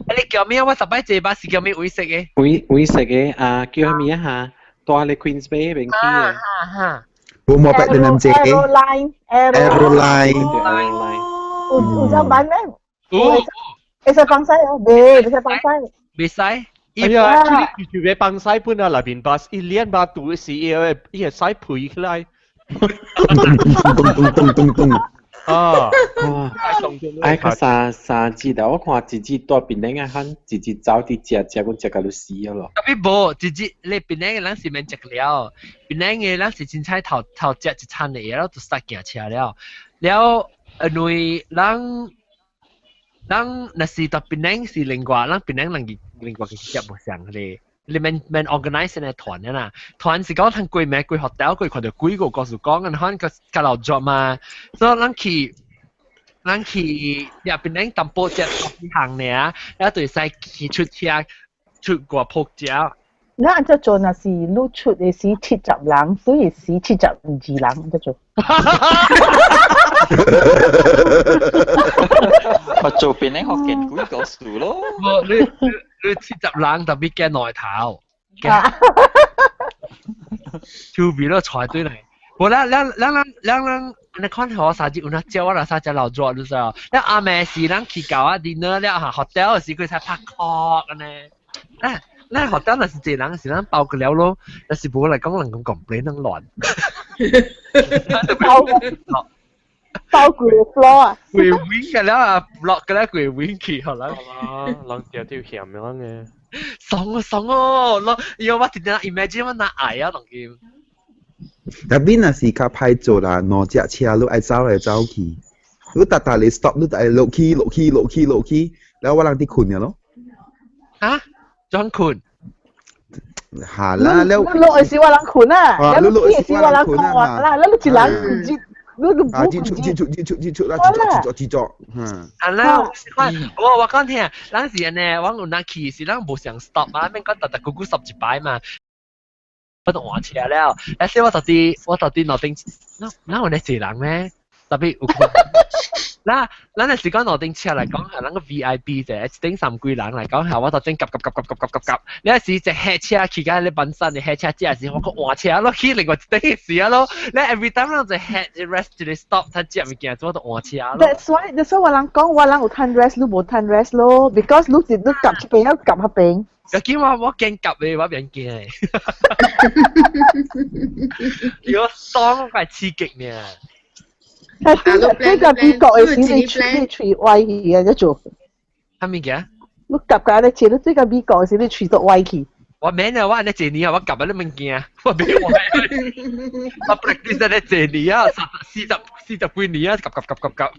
你叫咩？我逐擺坐巴士叫咩位色的？位位色的啊，叫啥物啊？哈，蹛咧 Queens Bay 彼邊去的。哈哈。無冇白的林姐 Aeroline Aeroline 有砧板咩？有。會使放屎哦，袂袂使放屎。袂使。哎呀，就就欲放屎本啊，內面巴士一連巴堵死，伊個伊個屎飛起來。咚咚咚咚咚。啊！愛較三三日啦，我看一日蹛檳城啊，喊一日走佇食食，阮食甲你死啊咯。特別無，一日你檳城的人是免食了，檳城的人是凊彩頭頭食一餐的，然後就塞行車了。了，因為人人若是蹛檳城是另外，咱檳城人另外去食無相咧。你免免 organize 呢團的啦，團是講通過名過 hotel 過看著幾個故事講，然後個較老作嘛，所以咱去咱去入檳城淡薄食一項爾，然後就會使去出車出外撲食。咱按怎做？若是你出的是70人，所以是72人，按怎做？我做檳城福建幾個數咯。無你你70人特別驚內頭，手邊都揣對嚟。無啦，咱咱咱咱咱，你看我三日有哪招我啦三隻老作，你知道？咱暗暝時咱去到啊 dinner 了嚇 hotel 時佢才拍 call 咁呢。啊，咱 hotel 若是濟人是咱包個了咯，若是無來講人講 complain 人亂。包包規個 floor 啊！規 wing 嘅了啊，落嘅了規 wing 去，好啦。人條條鹹樣嘅。爽啊爽哦！我因為我直直 imagine 我哪愛啊，當今。特別若是較歹做啦，兩隻車你愛走來走去，你逐逐你 stop，你愛落去落去落去落去，然後我人佇睏了咯。嚇？怎睏？嚇啦，了。你落時我人睏啊，你落時我人睏啊，啦，你一人一。你都啊，進出進出進出進出啦，進作進作，嗯。啊啦，我我講聽，咱是按呢，我有哪去是咱無想 stop 嘛，免講逐逐久久 stop 一擺嘛。我就換車了，而且我到底我到底腦頂，哪哪有呢濟人咩？特別有。嗱，咱若是講路頂車來講，係咱個 VIP 者，一頂三幾人來講，係我頭先夾夾夾夾夾夾夾夾。你若是一客車去到咧板山的客車，這時我閣換車咯，去另外一頂時啊咯。你 every time 咱一客一 rest 一個 stop，才接物件，做都換車咯。 That's why 我人講，我人有趁 rest，你無趁 rest 咯，because 你一你夾這邊，又夾彼邊。究竟我驚夾的，我免驚的。如果當我刺激呢？係呢個美國的時，你喙歪去啊！一做。啥物件？你夾夾咧，切你這個美國的時，你喙都歪去。我免啊！我按呢坐年啊，我夾啊你物件，我免我。我 practice 咧坐年啊，40、40幾年啊，夾夾夾夾夾。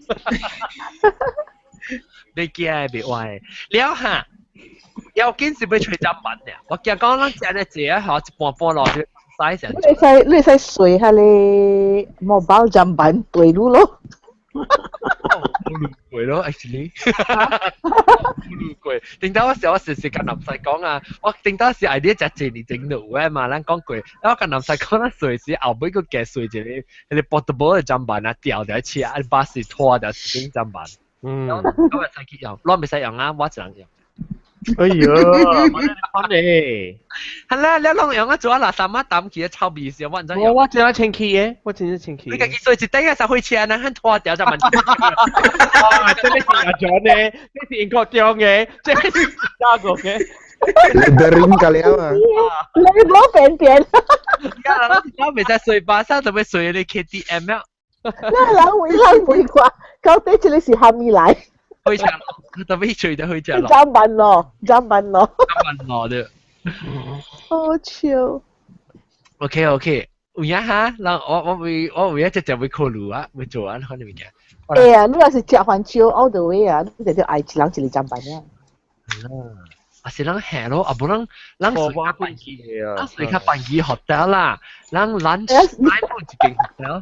你驚袂歪？了哈，要緊是欲揣砧板爾。我驚講咱食咧坐啊，吼一半半落去。你會使隨彼个 mobile 砧板對路咯。冇路過咯，actually。冇路過。頂到我時我時時共南西講啊，我頂到時 idea 食一年整路嘅嘛，咱講過。我共南西講，咱隨時後尾閣加隨一個彼个 portable 的砧板啊，吊佇車，啊巴士拖著一頂砧板。我會使去用，我袂使用啊，我一人用。哎呀，我翻嚟。係啦，你攏用啊，做啊垃圾仔擔起臭味時，我唔知。我真係清氣嘅，我真係清氣。你家己做一頂啊，十火車呢，肯拖掉就問。哇，這個是阿 John 嘅，這是英國中嘅，這是加國嘅。 Lettering 㗎了啊！你冇便便。我袂使睡巴士，就欲睡你 KTM 啊。那人會人會看，到底這個是蝦米來？火車，特別睡就火車咯。砧板咯，砧板咯。砧板咯對。好笑。 OK OK，有影哈，人我會一直就會考慮啊，會做啊，可能物件。會啊，你若是食番椒 all the way 啊，你就愛一人一個砧板啊。啊是咱下咯，啊無咱咱睡較便宜，咱睡較便宜 hotel 啦，咱 lunch 買一間 hotel，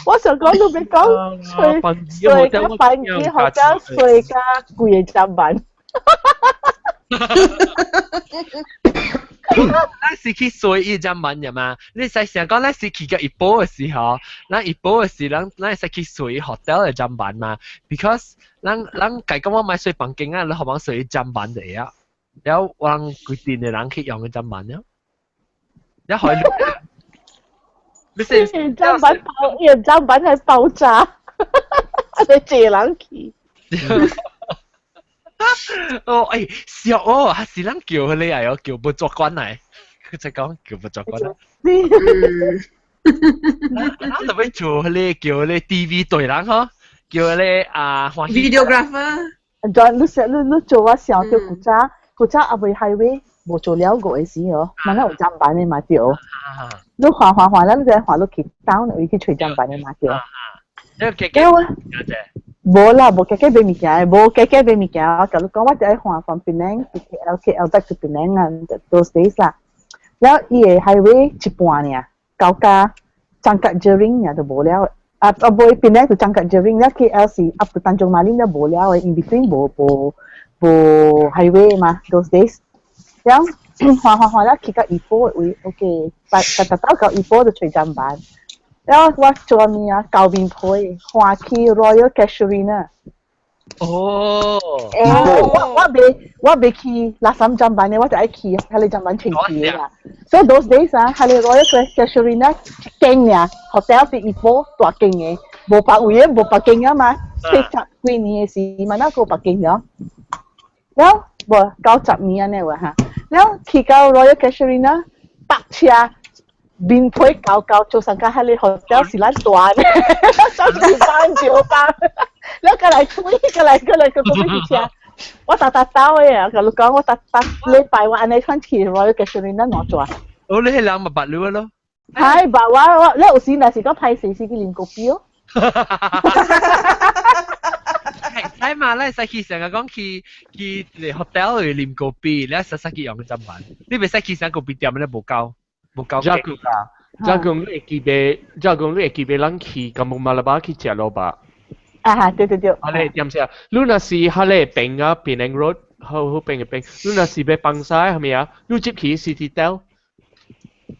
我想講，你別講睡睡較便宜 hotel，睡較貴的砧板。咱是去睡伊砧板的嘛？你使想講，咱是去到怡保的時候，咱怡保的時，咱會使去睡 hotel 的砧板嘛？Because 咱家講我買睡房間啊，你可望睡砧板就會啊。然後我人規定的人去用的砧板了，你可以。你是砧板爆，伊砧板係爆炸，你借人去。哦，哎，笑哦，還是咱叫你啊，叫不做官來，佢就講叫不做官。咱特別做你叫你 TV 隊人嗬，叫你啊歡喜。Videographer。 John，你你你做我想到古早，古早阿未 highway 無做了過的時哦，嘛那有砧板的嘛對。你換換換，咱就換落去 town 位去揣砧板的嘛對。你加加。無啦，無加加買物件，無加加買物件。我共你講，我就愛換從 Penang 去 KL，KL back to Penang 啊，those days 啦。了伊個 highway 一半爾，到甲 Changkat Jering 爾就無了。啊啊，無 Penang 就 Changkat Jering，了 KL 是 up to Tanjung Malim 了無了的，in between 無 highway 嘛，those days。了換換換了去到怡保位，OK，達達到到怡保就揣砧板。了我做物啊，厚面皮換去 Royal Casuarina。哦。欸，我未去垃圾砧板的，我就愛去彼个砧板清氣的啦。So those days 啊，彼个 Royal Casuarina 一間爾，hotel 佇怡保大間的，無別位的，無別間啊嘛。70幾年的時，嘛那個別間了。了無90年按呢話哈。了去到 Royal Casuarina，泊車。面皮厚厚做上間彼个 hotel 是咱大呢，走一班一班，你過來推，過來過來過過去車，我逐逐走的啊，共你講我逐逐禮拜我按呢款去 Royal Casuarina 哪做？哦，你彼人嘛捌你咯？係捌我我，你有時若是講歹勢是去啉咖啡哦。係嘛，咱使去成日講去去 hotel 去啉咖啡，你實實去用砧板，你袂使去啥咖啡店咧無夠。無夠。這個啊，這個你會記得，這個你會記得咱去 Kampung Malabar 去食囉吧？啊哈，對對對。啊，你點先？你若是彼个邊啊，Penang Road 好好邊嘅邊，你若是欲放屎係咪啊？你入去 Cititel。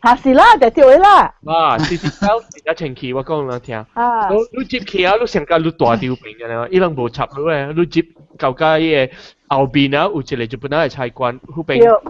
嚇是啦，就對啦。啊，CCL 真正清氣，我講你聽。啊。你你接起啊，你上架你大條邊嘅啦，伊人無插你嘅，你接到家伊個後邊啊，有一個日本仔嘅菜館，嗰邊對，有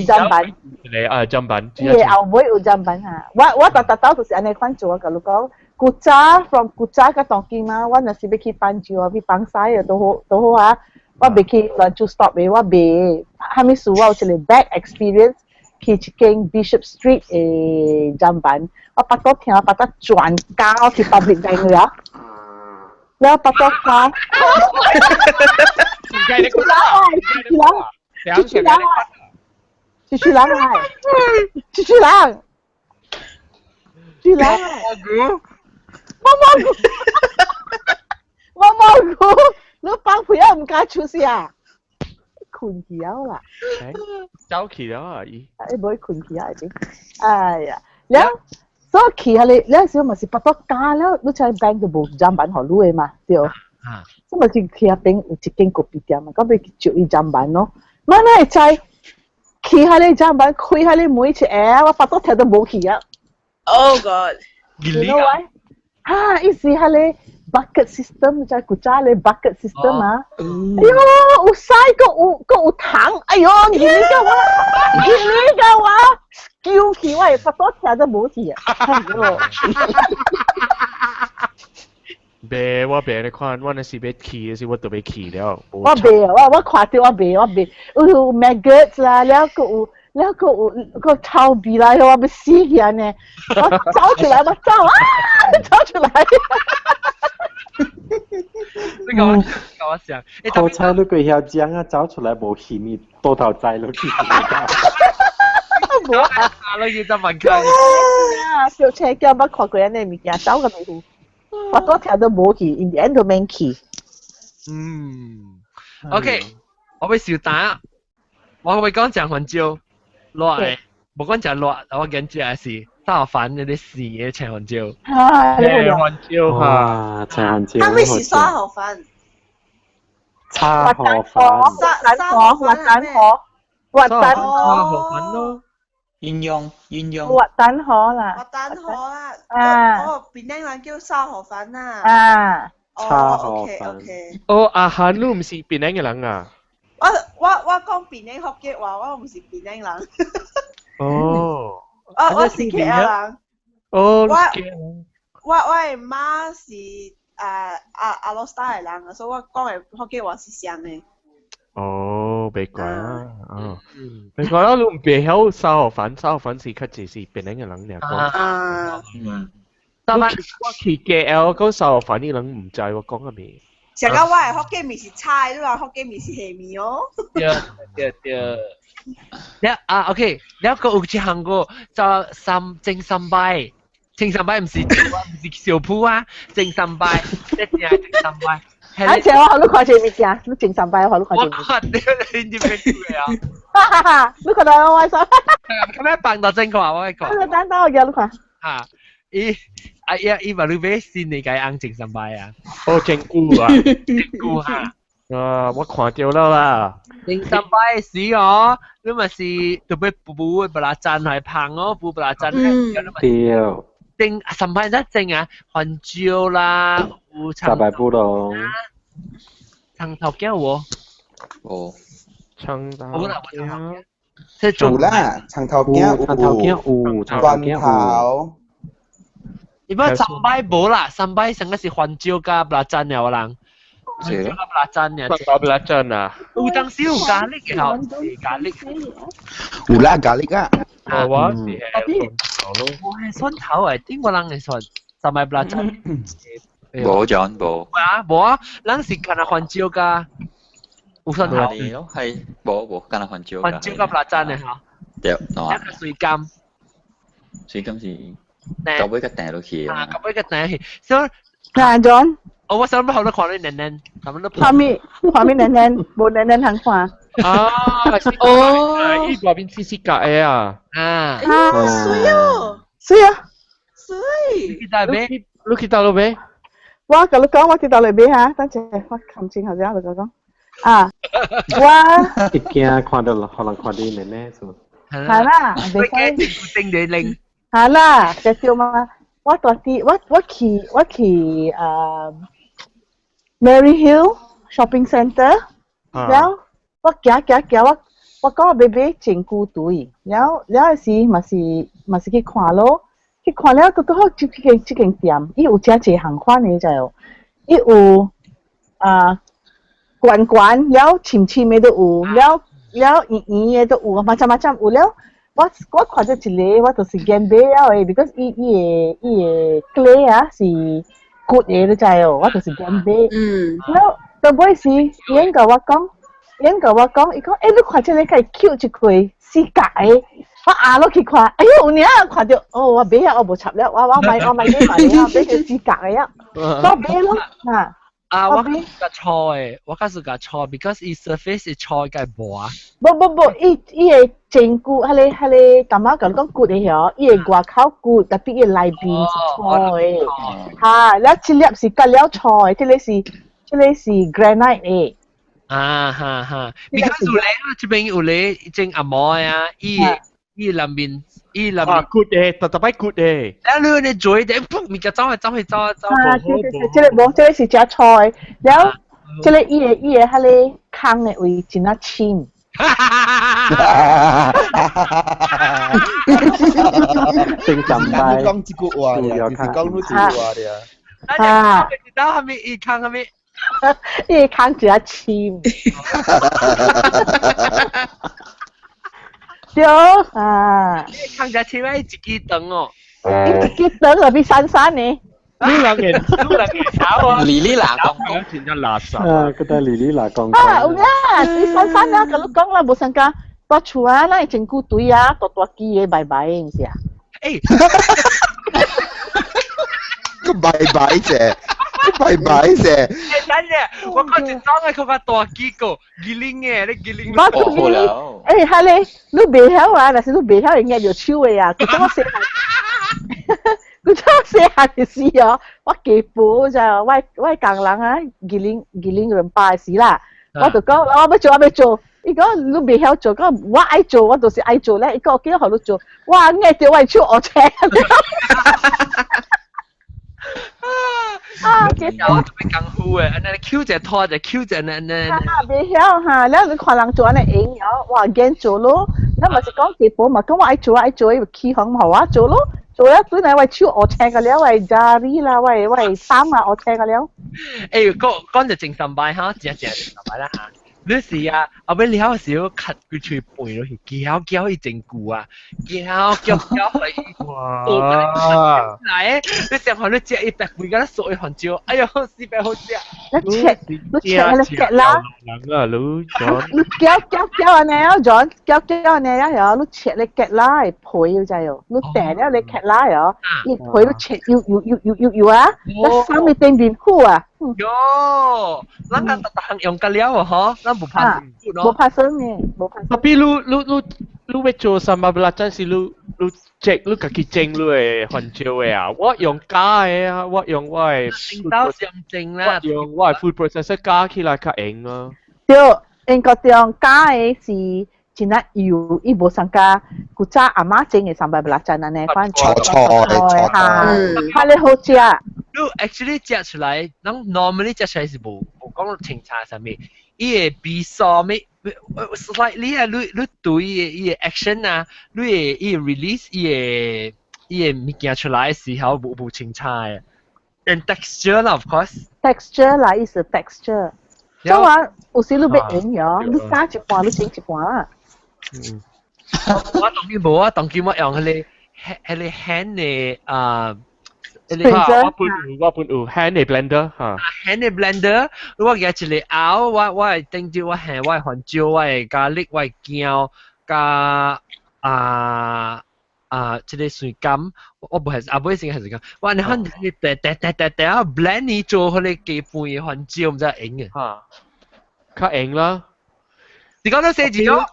砧板。一個啊砧板。伊個後尾有砧板嚇，我我逐逐兜就是按呢款做啊，共你講，古早 from 古早到當今啊，我若是欲去汎州啊，去放屎啊，都好都好啊，我袂去亂做 stop 的，我袂，啥物事我有一個 bad experience 去一間 Bishop Street 的砧板，我腹肚疼，腹肚轉交去 public bank 了，了腹肚疼。出來，出來，出來，出來，出來，出來，毛蘑菇，毛蘑菇，你放屁啊！毋敢出聲，睏去了啦。走去了啊！伊。伊無睏去啊！已經。哎呀，了，所以去彼个，了時嘛是腹肚絞了，你知 bank 就無砧板予你的嘛，對。啊。所以嘛是去遐邊有一間咖啡店嘛，到尾去招伊砧板咯。嘛哪會知去彼個砧板開彼個門一下，我腹肚疼都無去啊。 Oh God！ You know why？哈，伊是彼個 bucket system，就古早咧 bucket system 啊。哎喲，有屎閣有閣有糖，哎喲，你個我，你個我，丟去我的腹肚疼都無去啊。哎喲。袂，我袂咧看，我若是欲去的時，我就欲去了。我袂，我我看著我袂，我袂，有 maggots 啦，了閣有，了閣有個臭味啦，我欲死去按呢，我走出來，我走啊，走出來。呢個我我想，好彩你個曉講啊，走出來無氣你倒頭栽落去。無啊，你要執問佢。啊，小車叫捌看過按呢物件，走個袂有。我都聽都無去，in the end 都免去。嗯，OK，我欲小打，我會講食番椒，熱的，無講食熱，我緊食的是炒飯嗰啲生的青番椒。啊，青番椒嚇，青番椒。啥物是沙河粉？炒河粉。沙沙河滑蛋河，滑蛋沙河粉咯。鴛鴦鴛鴦。滑蛋河啦。滑蛋河啦。啊。哦，檳城人叫沙河粉啊。啊。炒河 OK 粉。 OK。哦，阿韓你毋是檳城的人啊？我我我講檳城福建話，我毋是檳城人。哦。我我是 KL 人。哦。我我我的媽是啊啊阿羅斯達的人，所以我講的福建話是像的。哦，袂怪啊，哦，袂怪啦，你毋袂曉炒河粉，炒河粉是較濟是檳城的人爾講。啊。嗯。我去 KL 講炒河粉，伊人毋知我講啥物。上到我的福建麵是炒的，你話福建麵是下麵哦。對對對。了啊，OK，了閣有一項個就三蒸三擺，蒸三擺毋是毋是小鋪啊，蒸三擺，這正蒸三擺。啊，像我予你看這物件，你蒸三擺，我予你看這我看著你你邊做啊？哈哈哈！你看到我說。咁樣放到正看，我看。你等等我叫你看。嚇！伊啊伊伊嘛你買新的共紅蒸三擺啊？哦，真久啊！真久哈！啊，我看著了啦。蒸三擺時哦，你嘛是特別補 belacan 來芳哦，補 belacan。對。蒸三擺才蒸啊，番椒啦，有雜白布咯。蔥頭仔有無？無。蔥頭。有啦，有啦。有啦，蔥頭仔有。蔥頭仔有，蔥頭仔有。一般三擺無啦，三擺上個是番椒佮 belacan 了人。是咯。belacan 爾。 belacan 啊。有當時有咖喱嘅吼，是咖喱。有啦，咖喱啊。哦，我是我係蒜頭誒，頂個人會蒜，三擺 belacan。無講無。啊，無啊，咱是干焦番椒佮有蒜頭。係無無干焦番椒。番椒佮 belacan 的吼。對，一個水柑。水柑是。到尾個彈落去。啊，到尾個彈去，所以。嗱，John。哦，我想欲予你看你奶奶，他們都。畫面畫面奶奶，無奶奶通看。啊，哦，伊外面細細格的啊。啊。啊，媠哦。媠啊。媠。去佗買？你去佗落買？我共你講，我去佗落買哈，等陣我看清下先，就講。啊，我。一驚看著予人看著奶奶是。係啦，袂使定你拎。係啦，就對嘛。我大啲，我去Mary Hill Shopping Centre，然後我行行行，我講我買買真久隊，然後了時嘛是去看咯，去看了拄拄好這間店，伊有誠濟項款的，知無？伊有啊懸懸了深深的都有，了了圓圓的都有，嘛macam macam 有了。我看到一個，我就是揀買了的，because 伊的 clay 啊是骨的，你知哦？我就是揀買。嗯。了到尾時，伊應甲我講，伊講，欸，你看這個較 cute 一塊四角的，我壓落去看，哎呦，有影看到，哦，我買啊，我無插了，我買買買啊，買個四角的啊，我買咯，嚇。啊，我較錯的，我較是較錯，because 伊 surface 是錯嘅薄。無無無，伊會真久，彼個感覺共你講骨的嗬，伊的外口骨，特別伊內邊是錯的。嚇，了這粒是隔了錯的，這個是 granite 的。啊哈哈，because 有咧，這邊有咧種阿毛啊，伊內面伊內面骨的，特特擺骨的。了你你嘴的，噗，物件走去走去走走。啊，這個無，這個是真錯的。了，這個伊的彼個空的位真啊深。哈哈哈哈哈！正常擺。講這句話，就是講你這句話的。啊！知道係咪？伊空係咪？伊空真深。對啊！空真深啊！伊一支長哦。伊一支長就比珊珊呢。你人嘅，你人嘅炒啊！哩哩啦講講，真正垃圾。啊，佢得哩哩啦講。啊，有影，你珊珊啊，共你講啦，無相共蹛厝啊，咱會真久隊啊，大大支的拜拜，毋是啊？欸，個拜拜啫，拜拜啫。欸，等陣，我講一種的較大支個，吉林的，你吉林。我吉林，欸，哈咧，你袂曉啊？若是你袂曉，會捏著手的啊。古早我細漢，古早細漢的時哦，我家婆就我工人啊，吉林人巴的時啦，我就講我欲做，我欲做。伊講你袂曉做，講我愛做，我就是愛做咧。伊講我叫予你做，我捏著我的手烏青。啊！這我特別功夫的，按呢抾一拖一抾一按呢。啊，袂曉哈，了你看人做按呢用了，哇，揀做咯。咱嘛是講家婆嘛，講我愛做愛做，伊起哄予我做咯。做了轉來我手烏青個了，我的 jari 啦，我的衫啊烏青個了。欸，講講就真三擺哈，真正三擺啦哈。你是啊，後尾了時候咳佢喙飯落去，嚼嚼伊真久啊，嚼嚼嚼來，哇！來，你想看你食一百幾個數一番椒，哎呦，四百好食。你切，你切，你切啦。人啊，你你嚼嚼嚼按呢啊，John，嚼嚼按呢啊，嗬，你切你割啦，皮要知哦，你掟了你切啦，嗬，伊皮你切，要要要要要要啊，你三個頂面好啊。喲，咱個逐項用個了哦，嗬，咱無怕無怕生嘅，無怕。特別你欲做 sambal belacan 是你 check 你家己整你的番椒的啊？我用加的啊，我用我的。整到上整啦。我用我的 food processor 加起來較用啊。對，英國中加的是真啊油，伊無相共古早阿媽整的 sambal belacan 按呢款。錯錯的錯哈，較咧好食。你 actually 食出來，咱 normally 食出來是無講清茶啥物，伊會比數咩 slightly 啊，你對伊的 action 啊，你會伊 release 伊的物件出來的時候無清茶的。And texture 啦，of course。 texture 啦，意思 texture。所以話有時你欲用咗，你加一半，你整一半啦。嗯。我當今無，我當今我用彼個 hand 的啊。我本有 hand 的 blender 哈。 hand 的 blender，我舉一個拗，我會頂住我下我的番椒，我的咖喱，我的薑，加啊啊，這個水柑，我無係阿尾先係水柑，我你看你掟掟掟掟掟啊 blend 你做彼個雞飯的番椒，毋知用嘅。嚇，較用啦。你講到寫字咯？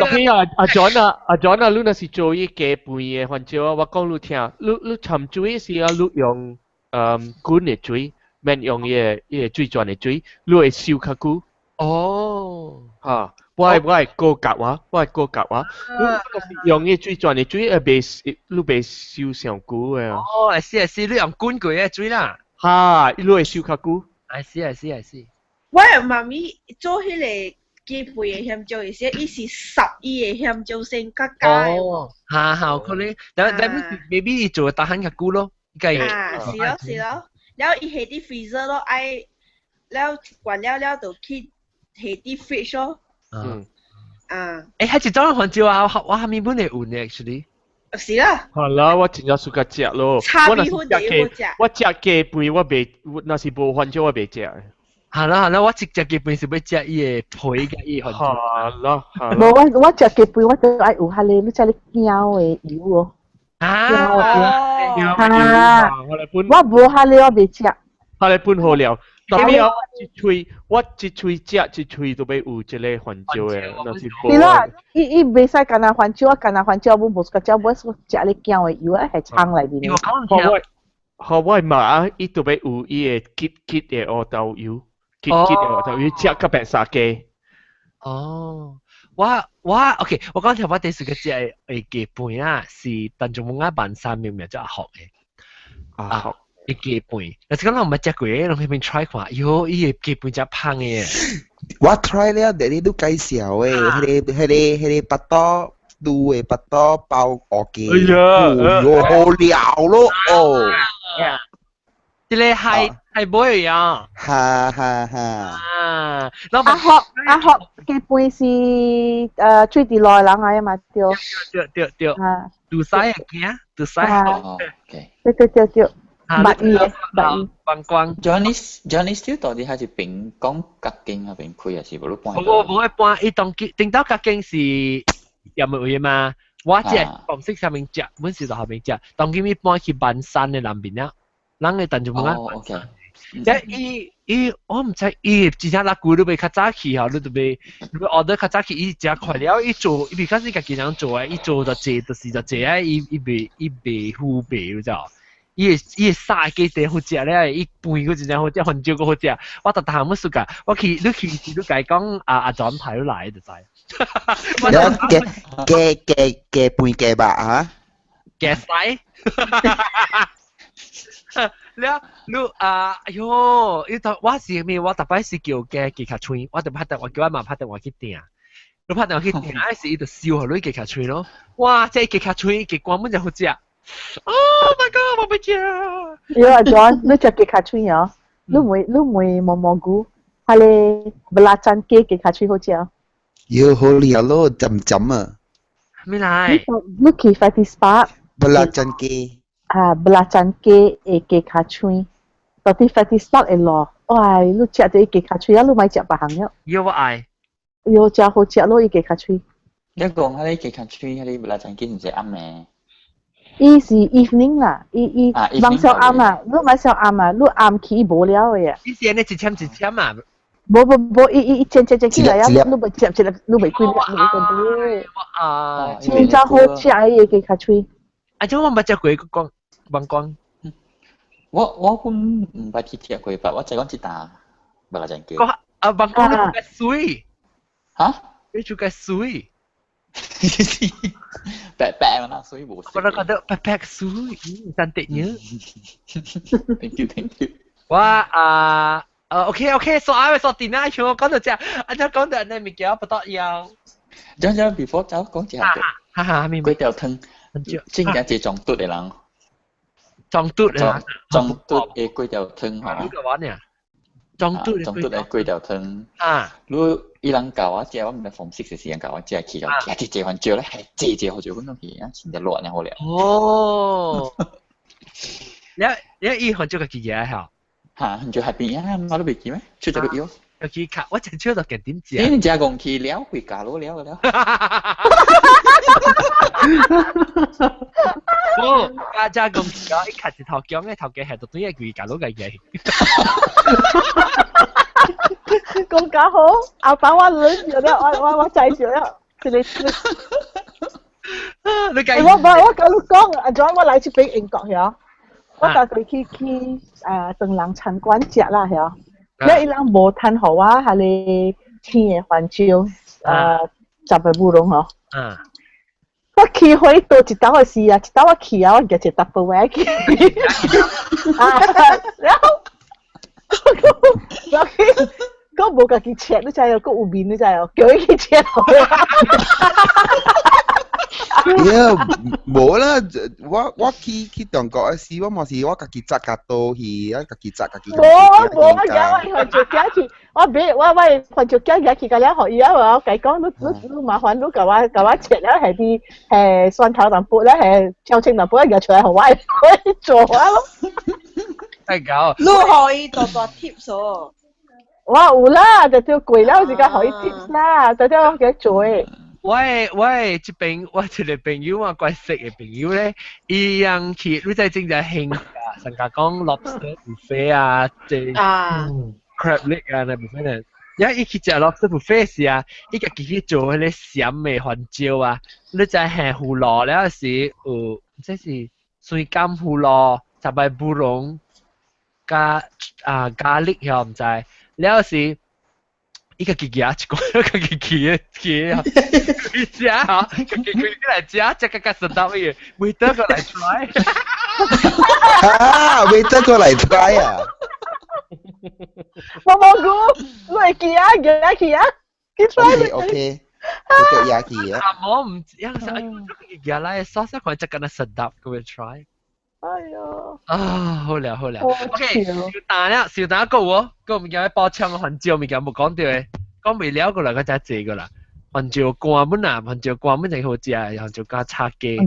特別啊阿 John 啊阿 John 啊，你若是做伊雞飯的番椒啊，我講你聽，你摻水時啊，你用滾的水，免用伊個水轉的水，你會收較久。哦。嚇，我係高格話，我係高格話。你用嘅水轉嘅水，袂你袂燒上久嘅。哦，係是係是，你用滾過嘅水啦。哈，你會燒較久。係是係是係是。我媽咪做彼個雞皮的鹹椒的時，伊是煠伊的鹹椒先較加的。哦，哈哈，可能，但但 maybe 伊做得閒較久咯。啊，是咯是咯，了伊下佇 freezer 咯，愛了關了了就去下佇 fridge 咯。嗯。啊。欸，彼一種番椒啊，我蝦米本會有呢，actually。是啦。好啦，我真正喜歡食咯。炒米粉就好食。我食雞飯，我袂，若是無番椒，我袂食。係啦係啦，我食食雞飯是欲食伊的皮佮伊番椒。係啦係啦。無我我食雞飯，我都愛有彼個，你知你薑的油哦。啊！啊！我無彼個，我袂食。彼個本好料。特別我一喙，我一喙食一喙都欲有這個番椒的，若是無。對啦，伊伊袂使干焦番椒，我干焦番椒，我無喜歡食，我食咧薑的油，喺葱內面。予我媽伊都欲有伊的結結的烏豆油，結結的烏豆油食較白沙雞。哦，我我 OK，我講條我第四個食的雞飯啊，是陳仲文啊萬三明明叫阿學的。阿學。伊雞飯，但是講咱毋捌食過，攏彼邊 try 看，喲，伊的雞飯誠芳的。我 try 了，弟弟都介紹的，彼個彼個彼個腹肚滷的腹肚包烏雞，哎呀，喲好料咯哦。這個係係尾啊！哈哈哈！啊，阿學阿學雞飯是水佇內人來嘛對。對對對。啊。杜西的囝，杜西。對對對對。捌伊的，捌伊。光光。 Johnny Johnny Stew 到底還是邊講角間那邊開，還是無你搬？無無會搬，伊當頂到角間是業務位嘛。我這方式上面食，本是在後面食。當今伊搬去萬山的南邊了，人的陳仲文啊。哦，OK。即伊伊我毋知伊真正六久你欲較早去吼，你就欲你欲 order 較早去，伊誠快了，伊做伊比較是家己人做的，伊做就濟就是就濟啊，伊伊袂伊袂腐敗，你知無？伊會伊會殺雞地好食咧，伊飯閣真正好食，番椒閣好食。我逐逐項物暑假，我去你去時你共伊講啊阿轉派你來就知。了雞雞雞雞飯雞肉啊？雞屎！了你啊，哎喲，伊當我是咩？我逐擺是叫雞雞殼喙，我就拍電話叫我媽拍電話去訂。你拍電話去訂，彼時伊就燒予你雞殼喙咯。哇！這雞殼喙雞肝本就好食。Oh my god！我欲食。喲阿 John，你食雞殼喙哦？你問你問毛毛菇，彼个 belacan 雞雞殼喙好食。喲好料咯，浸浸啊！咩來？你去 Fatty Spark。 Belacan 雞。啊，belacan 雞的雞殼喙，到佇 Fatty Spark 會落，哇！你食這雞殼喙啊，你莫食別項了。喲我愛。喲，誠好食咯，伊雞殼喙。你講彼个雞殼喙，彼个 belacan 雞毋是暗暝？伊是 evening 啦，伊伊晚上暗啊，你晚上暗啊，你暗去伊無了的啊。伊是按呢一簽一簽啊？無無無，伊伊伊煎煎煎起來啊，你袂食一粒，你袂幾粒，你袂幾粒。啊！真正好食伊的雞殼喙。啊，這我毋捌食過，講講講。我我本毋捌去食過吧，我知講一啖 belacan 雞。啊，網講你較媠。哈？你就較媠。白白嘛，所以無。我覺得白白媠，cantiknya。 Thank you, thank you。我啊，OK OK，煞啊，煞電啦，像我講到這，啊，這講到那物件不得了。講講 before 走講一下。哈哈，咩？粿條湯，真正一撞拄的人。撞拄的人。撞拄的粿條湯吼。你個話呢？撞拄撞拄的粿條湯。啊。你伊人教我食，我毋知 form six 時間教我食去到，食一隻番椒咧，係濟濟好少款東西啊，真正熱爾好料。哦。你你伊番椒家己嘢吼？嚇，番椒喺邊啊？我都袂記咩？出咗個腰。有去卡，我真少就見點食。你食戇去了，回家攞了了。無，家食戇去了，伊卡一頭薑的頭家下就對個規家攞個嘢。講較好，後擺我忍住了，我我我知住了，一個一個。你我我我共你講，阿 John，我來這邊英國遐，我逐過去去唐人餐館食啦遐，了伊人無趁予我彼个青的番椒，雜白烏龍嗬。啊。我去回到一道嘅時啊，一道我去啊，我夾一大包去。啊，然後我去，我無家己切，你知哦，閣有面你知哦，叫伊去切。呀，無啦，我去中國嘅時，我嘛是我家己紮家刀去，我家己紮家己。無無，我夾我番薯夾去，我買我我番薯夾夾去，甲了予伊啊，我共伊講，你麻煩你共我切了，係啲係蒜頭淡薄咧，係椒青淡薄，夾出來予我我做啊咯。太搞。你可以做做 tips 哦。我有啦，就叫過了時間予伊 tips 啦，就叫我給做。我這邊我一個朋友啊，怪識的朋友咧，伊樣去，你知正在興啊，上家講 lobster buffet 啊，這啊 crab leg 啊，那 buffet 呢，一伊去食 lobster buffet 時啊，伊家己去做彼個鹹的番椒啊，你知下葫蘆了時有，這是水甘葫蘆、雜白布龍加啊咖喱曉毋知，了時。伊家己夾一個，家己去去啊，去食吼，家己開起來食，食甲較順當伊，waiter 過來 try。啊，waiter 過來 try 啊！無無估，你會記啊，夾去啊，去 try。 OK OK，佢夾去啊。啊，我毋知，啊，哎呦，夾來 sauce 看只敢若順當，過來 try。哎呦！啊，好了好了，OK，小蛋了，小蛋夠喎，夠物件包槍番椒物件無講著的，講袂了過來，我才濟過啦。番椒乾本啊，番椒乾本真好食，番椒乾炒雞。無，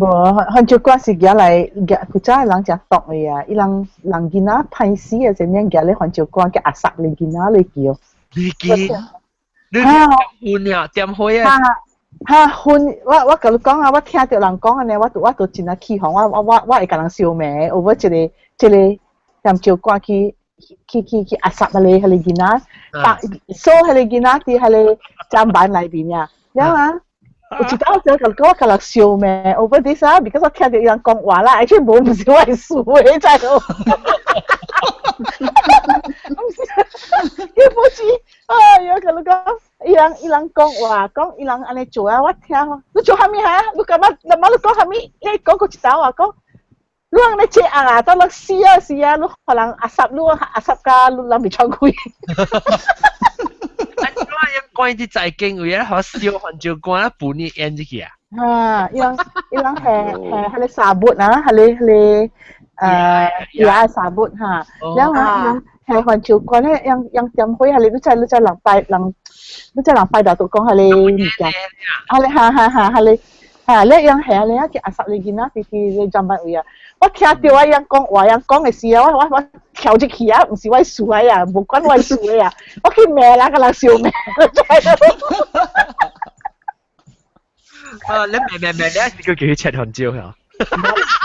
番椒乾是夾來夾，古早的人食毒的啊，伊人人囡仔歹死啊，啥物夾咧番椒乾叫阿叔咧囡仔咧叫。你記？你點粉啊？點火啊？哈，粉，我共你講啊，我聽著人講按呢，我都真啊起哄，我會共人相罵，有無一個鹹椒乾去壓殺彼個囡仔，把所彼個囡仔佇彼個砧板內面啊，了啊，有一當時共我共人相罵，over this 啊，because 我聽著伊人講話啦，而且無毋是我的事的，知無？毋是，伊不是，哎喲，共你講。伊人講話，講伊人按呢做啊，我聽，你做啥物哈？你感覺，你媽你講啥物？伊講過一道話講，你按呢這啊，到你死啊死啊，你予人壓殺你壓殺甲你人袂喘氣。啊，怎樣關啲財經位啊，予燒番椒乾啊，盤你淹入去啊？啊，伊人係彼個沙砵啊，彼個也沙砵哈，然後啊，伊人係番椒乾咧，用用點火，彼個你知人拜人。你知人拜大都講彼個物件，啊咧哈哈哈，彼個哈咧樣係啊咧，叫阿叔你囡仔佇佇砧板位啊，我聽著啊，樣講話樣講的時啊，我跳入去啊，毋是我事啊，無關我事的啊，我去罵人，共人相罵。啊！你罵罵罵，你還是叫佢切番椒嚇？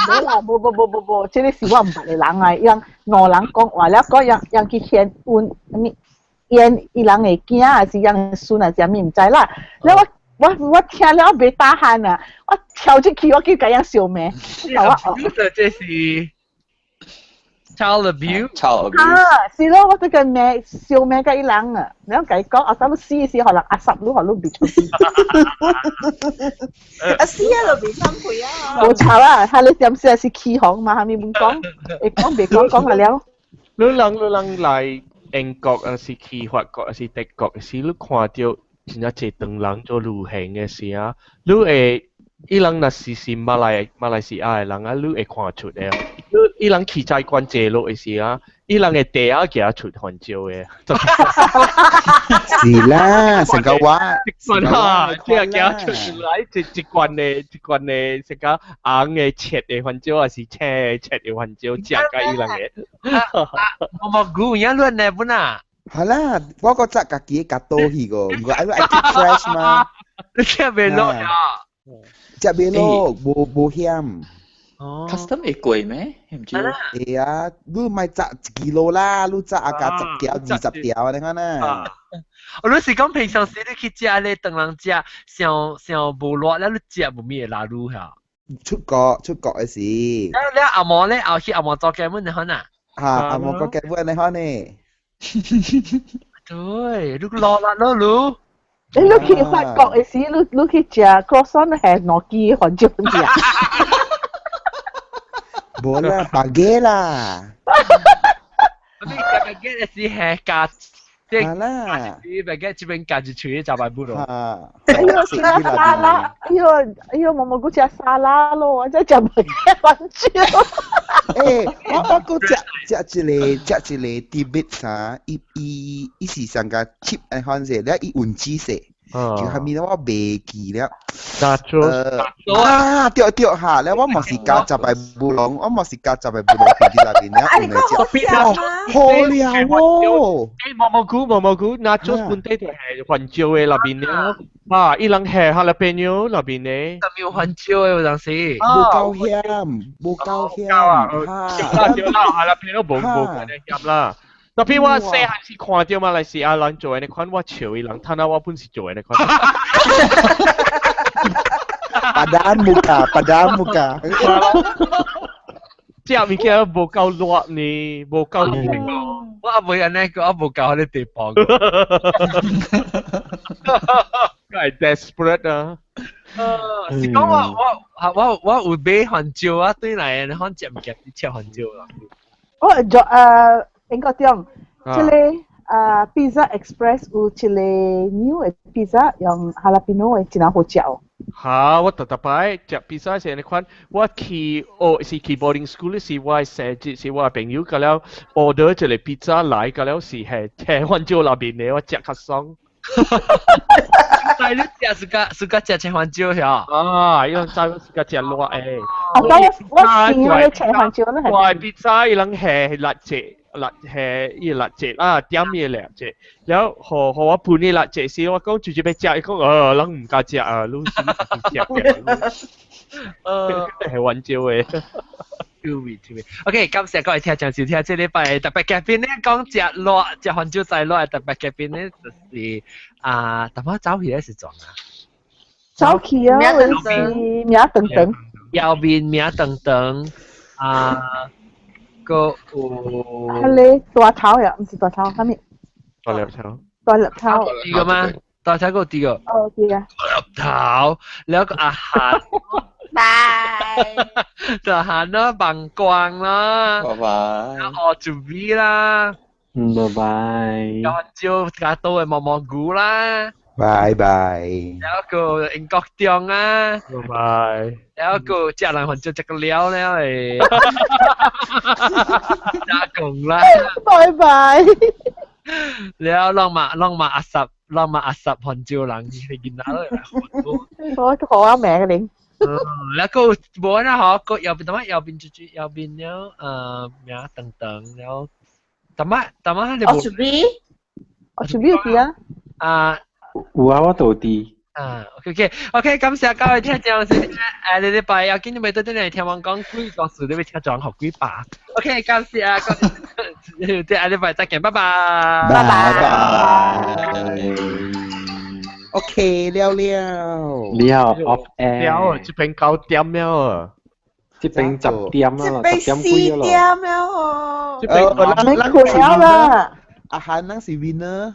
無啦，無無無無無，這個是我毋捌的人啊，伊人兩人講話了，講樣樣去牽阮啥物？演伊人的囝，還是人的孫，還是啥物毋知啦。了我聽了袂打鼾啊！我跳入去，我去共伊相罵。我這是 child abuse。 child abuse。啊，是咯，我這個罵相罵共伊人啊，了共伊講，後生你死時，予人壓殺你，予你袂出去。啊死啊，就袂懺悔啊！無錯啊，彼個點死是起哄嘛，啥物毋講，會講袂講講下了。你人來英國還是去法國還是德國時，你看著真正濟唐人做旅行的時啊，你會伊人若是馬來西亞的人啊，你會看出的。你伊人去齋關坐落的時啊，伊人的袋仔行出番椒的。是啦，成個話，一罐哈，這個行出來一罐的，成個紅的切的番椒，還是青的切的番椒，食甲伊人的。我冇估，而家亂呢本啊。係啦，我個紮家己夾刀去個，唔過愛愛 keep fresh 嘛。你食袂落呀？食袂落，無險。哦。 Custom 會貴咩？唔知。會啊，你莫紮一 kilo 啦，你紮啊加10條、20條啊，你看啊。我你是講平常時你去食咧，當人食，上上無熱咧，你食無咩會拉滷嚇？出國的時。你阿嬤咧，後去阿嬤做雞門你看啊？嚇，阿嬤個雞門你看呢？對，你落啦落滷。你去法國嘅時，你去食 croissant 係兩支番椒食。無啦，baguette 啦。你食 baguette 嘅時係加。即係啦，你 baguette 這邊加一錘就擺不咯。哎喲，食沙拉，哎喲，哎喲，毛毛菇食沙拉咯，我真食 baguette 番椒。欸，我閣食一個食一個 tidbit 啥，伊是上個 chip 按款勢，了伊運芝士，就下面我袂記了。啊，對對哈，了我嘛是加十擺烏龍，我嘛是加十擺烏龍放佇內面，了換來食。好料哦！欸，毛毛菇毛毛菇，nachos 本地就係番椒的內面了。啊，伊人下哈拉朋友內面的。特別番椒的有當時。無夠鹹，無夠鹹。啊，對啦，哈拉朋友無無咁鹹啦。特別我細漢時看到馬來西亞人做的那款，我笑伊人，睇下我本是做的那款。 Padan muka, padan muka。這物件無夠熱呢，無夠熱。我阿妹按呢個，我無夠彼個地步。係 desperate 啊！是講我有買番椒啊，對來你看食物件切番椒啦。我做英國中，這個Pizza Express 有一個 new 的 pizza 用 jalapeno 的，真好食哦。嚇！我特特擺食 pizza 時，你看我去哦是去 boarding school 時，我生日是我朋友個了 order 一個 pizza 來個了是係青番椒內面的，我食較爽。但你食是較是較食青番椒曉？啊，伊人知我是較食辣的。啊，我試下你青番椒咧係。我 pizza 伊人係辣椒。辣係伊辣椒啊，點伊辣椒，然後予我盤伊辣椒時，我講直接欲食，伊講人毋敢食啊，你是食嘅。係番椒的。趣味趣味。OK，感謝各位聽眾收聽，這禮拜特別嘉賓咧講食辣，食番椒再辣，特別嘉賓咧就是啊，淡薄走去咧是怎啊？走去啊，是名長長。右面名長長啊。個有，彼個大頭呀，毋是大頭，啥物？大粒頭。大粒頭。對個嗎？大頭個對個。哦，對啊。大粒頭，了個阿韓。拜。就韓咯，棒光啦。拜拜。哦，就 V 啦。嗯，拜拜。然後就加多的毛毛菇啦。拜拜。然後個英國中啊。拜拜。然後個食人番椒食個了了的。加工啦。拜拜。了，攏嘛攏嘛阿十，攏嘛阿十番椒人，囡仔都我好啊名嘅。了個無啦嗬，個右邊淡仔右邊就右邊了，名長長了，淡仔淡仔你無。我準備。我準備有啊。啊。有啊，我都佇。啊，OK OK OK，感謝各位聽眾收聽，你禮拜又見你咪對啲嚟聽我講鬼故事，你會聽裝學鬼吧？OK，感謝啊，啲下禮拜再見，拜拜。拜拜。OK，了了。了 off air。了，這邊9點了。這邊10點啦，10點幾了。4點了哦。這邊免困了啦。阿韓人是 winner。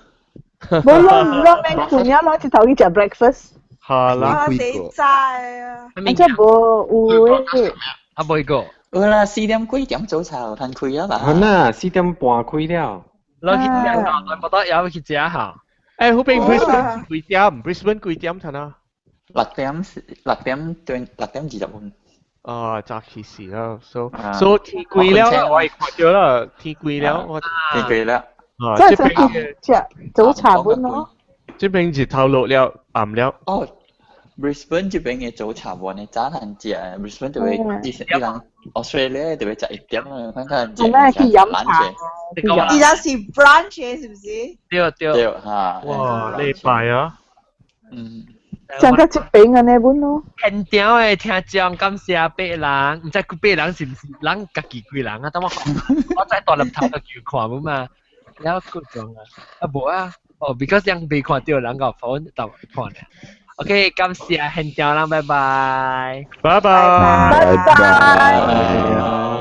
無咯，咯免困了咯，一頭去食 breakfast。好啦。我死齋啊！啊，這無有誒。啊，無一個。有啦，4點幾點早茶有通開啊啦。好啦，4點半開了。落去食下，無得有去食下。欸，嗰邊 Brisbane 幾點？Brisbane 幾點睇啊？6點6點6點20分。啊，早起時啦，所所天光了，我看到啦，天光了，我天光了。啊，這邊食早茶本咯。這邊日頭落了，暗了。哦，Brisbane 這邊嘅早茶碗呢，早難食，Brisbane 就會以前伊人 Australia 就會食1點啊，看看食。去飲茶。伊那是 brunch 是不是？對對對哈。哇，禮拜啊。嗯。上個這邊安呢本咯。現場的聽眾感謝八人，毋知佢八人是毋是人家己幾人啊？等我看，我在大粒頭家己看無嘛。了各種啊，啊無啊，哦，because 人未看到人個phone 就看咧。OK，感謝現場人，拜拜。拜拜。拜拜。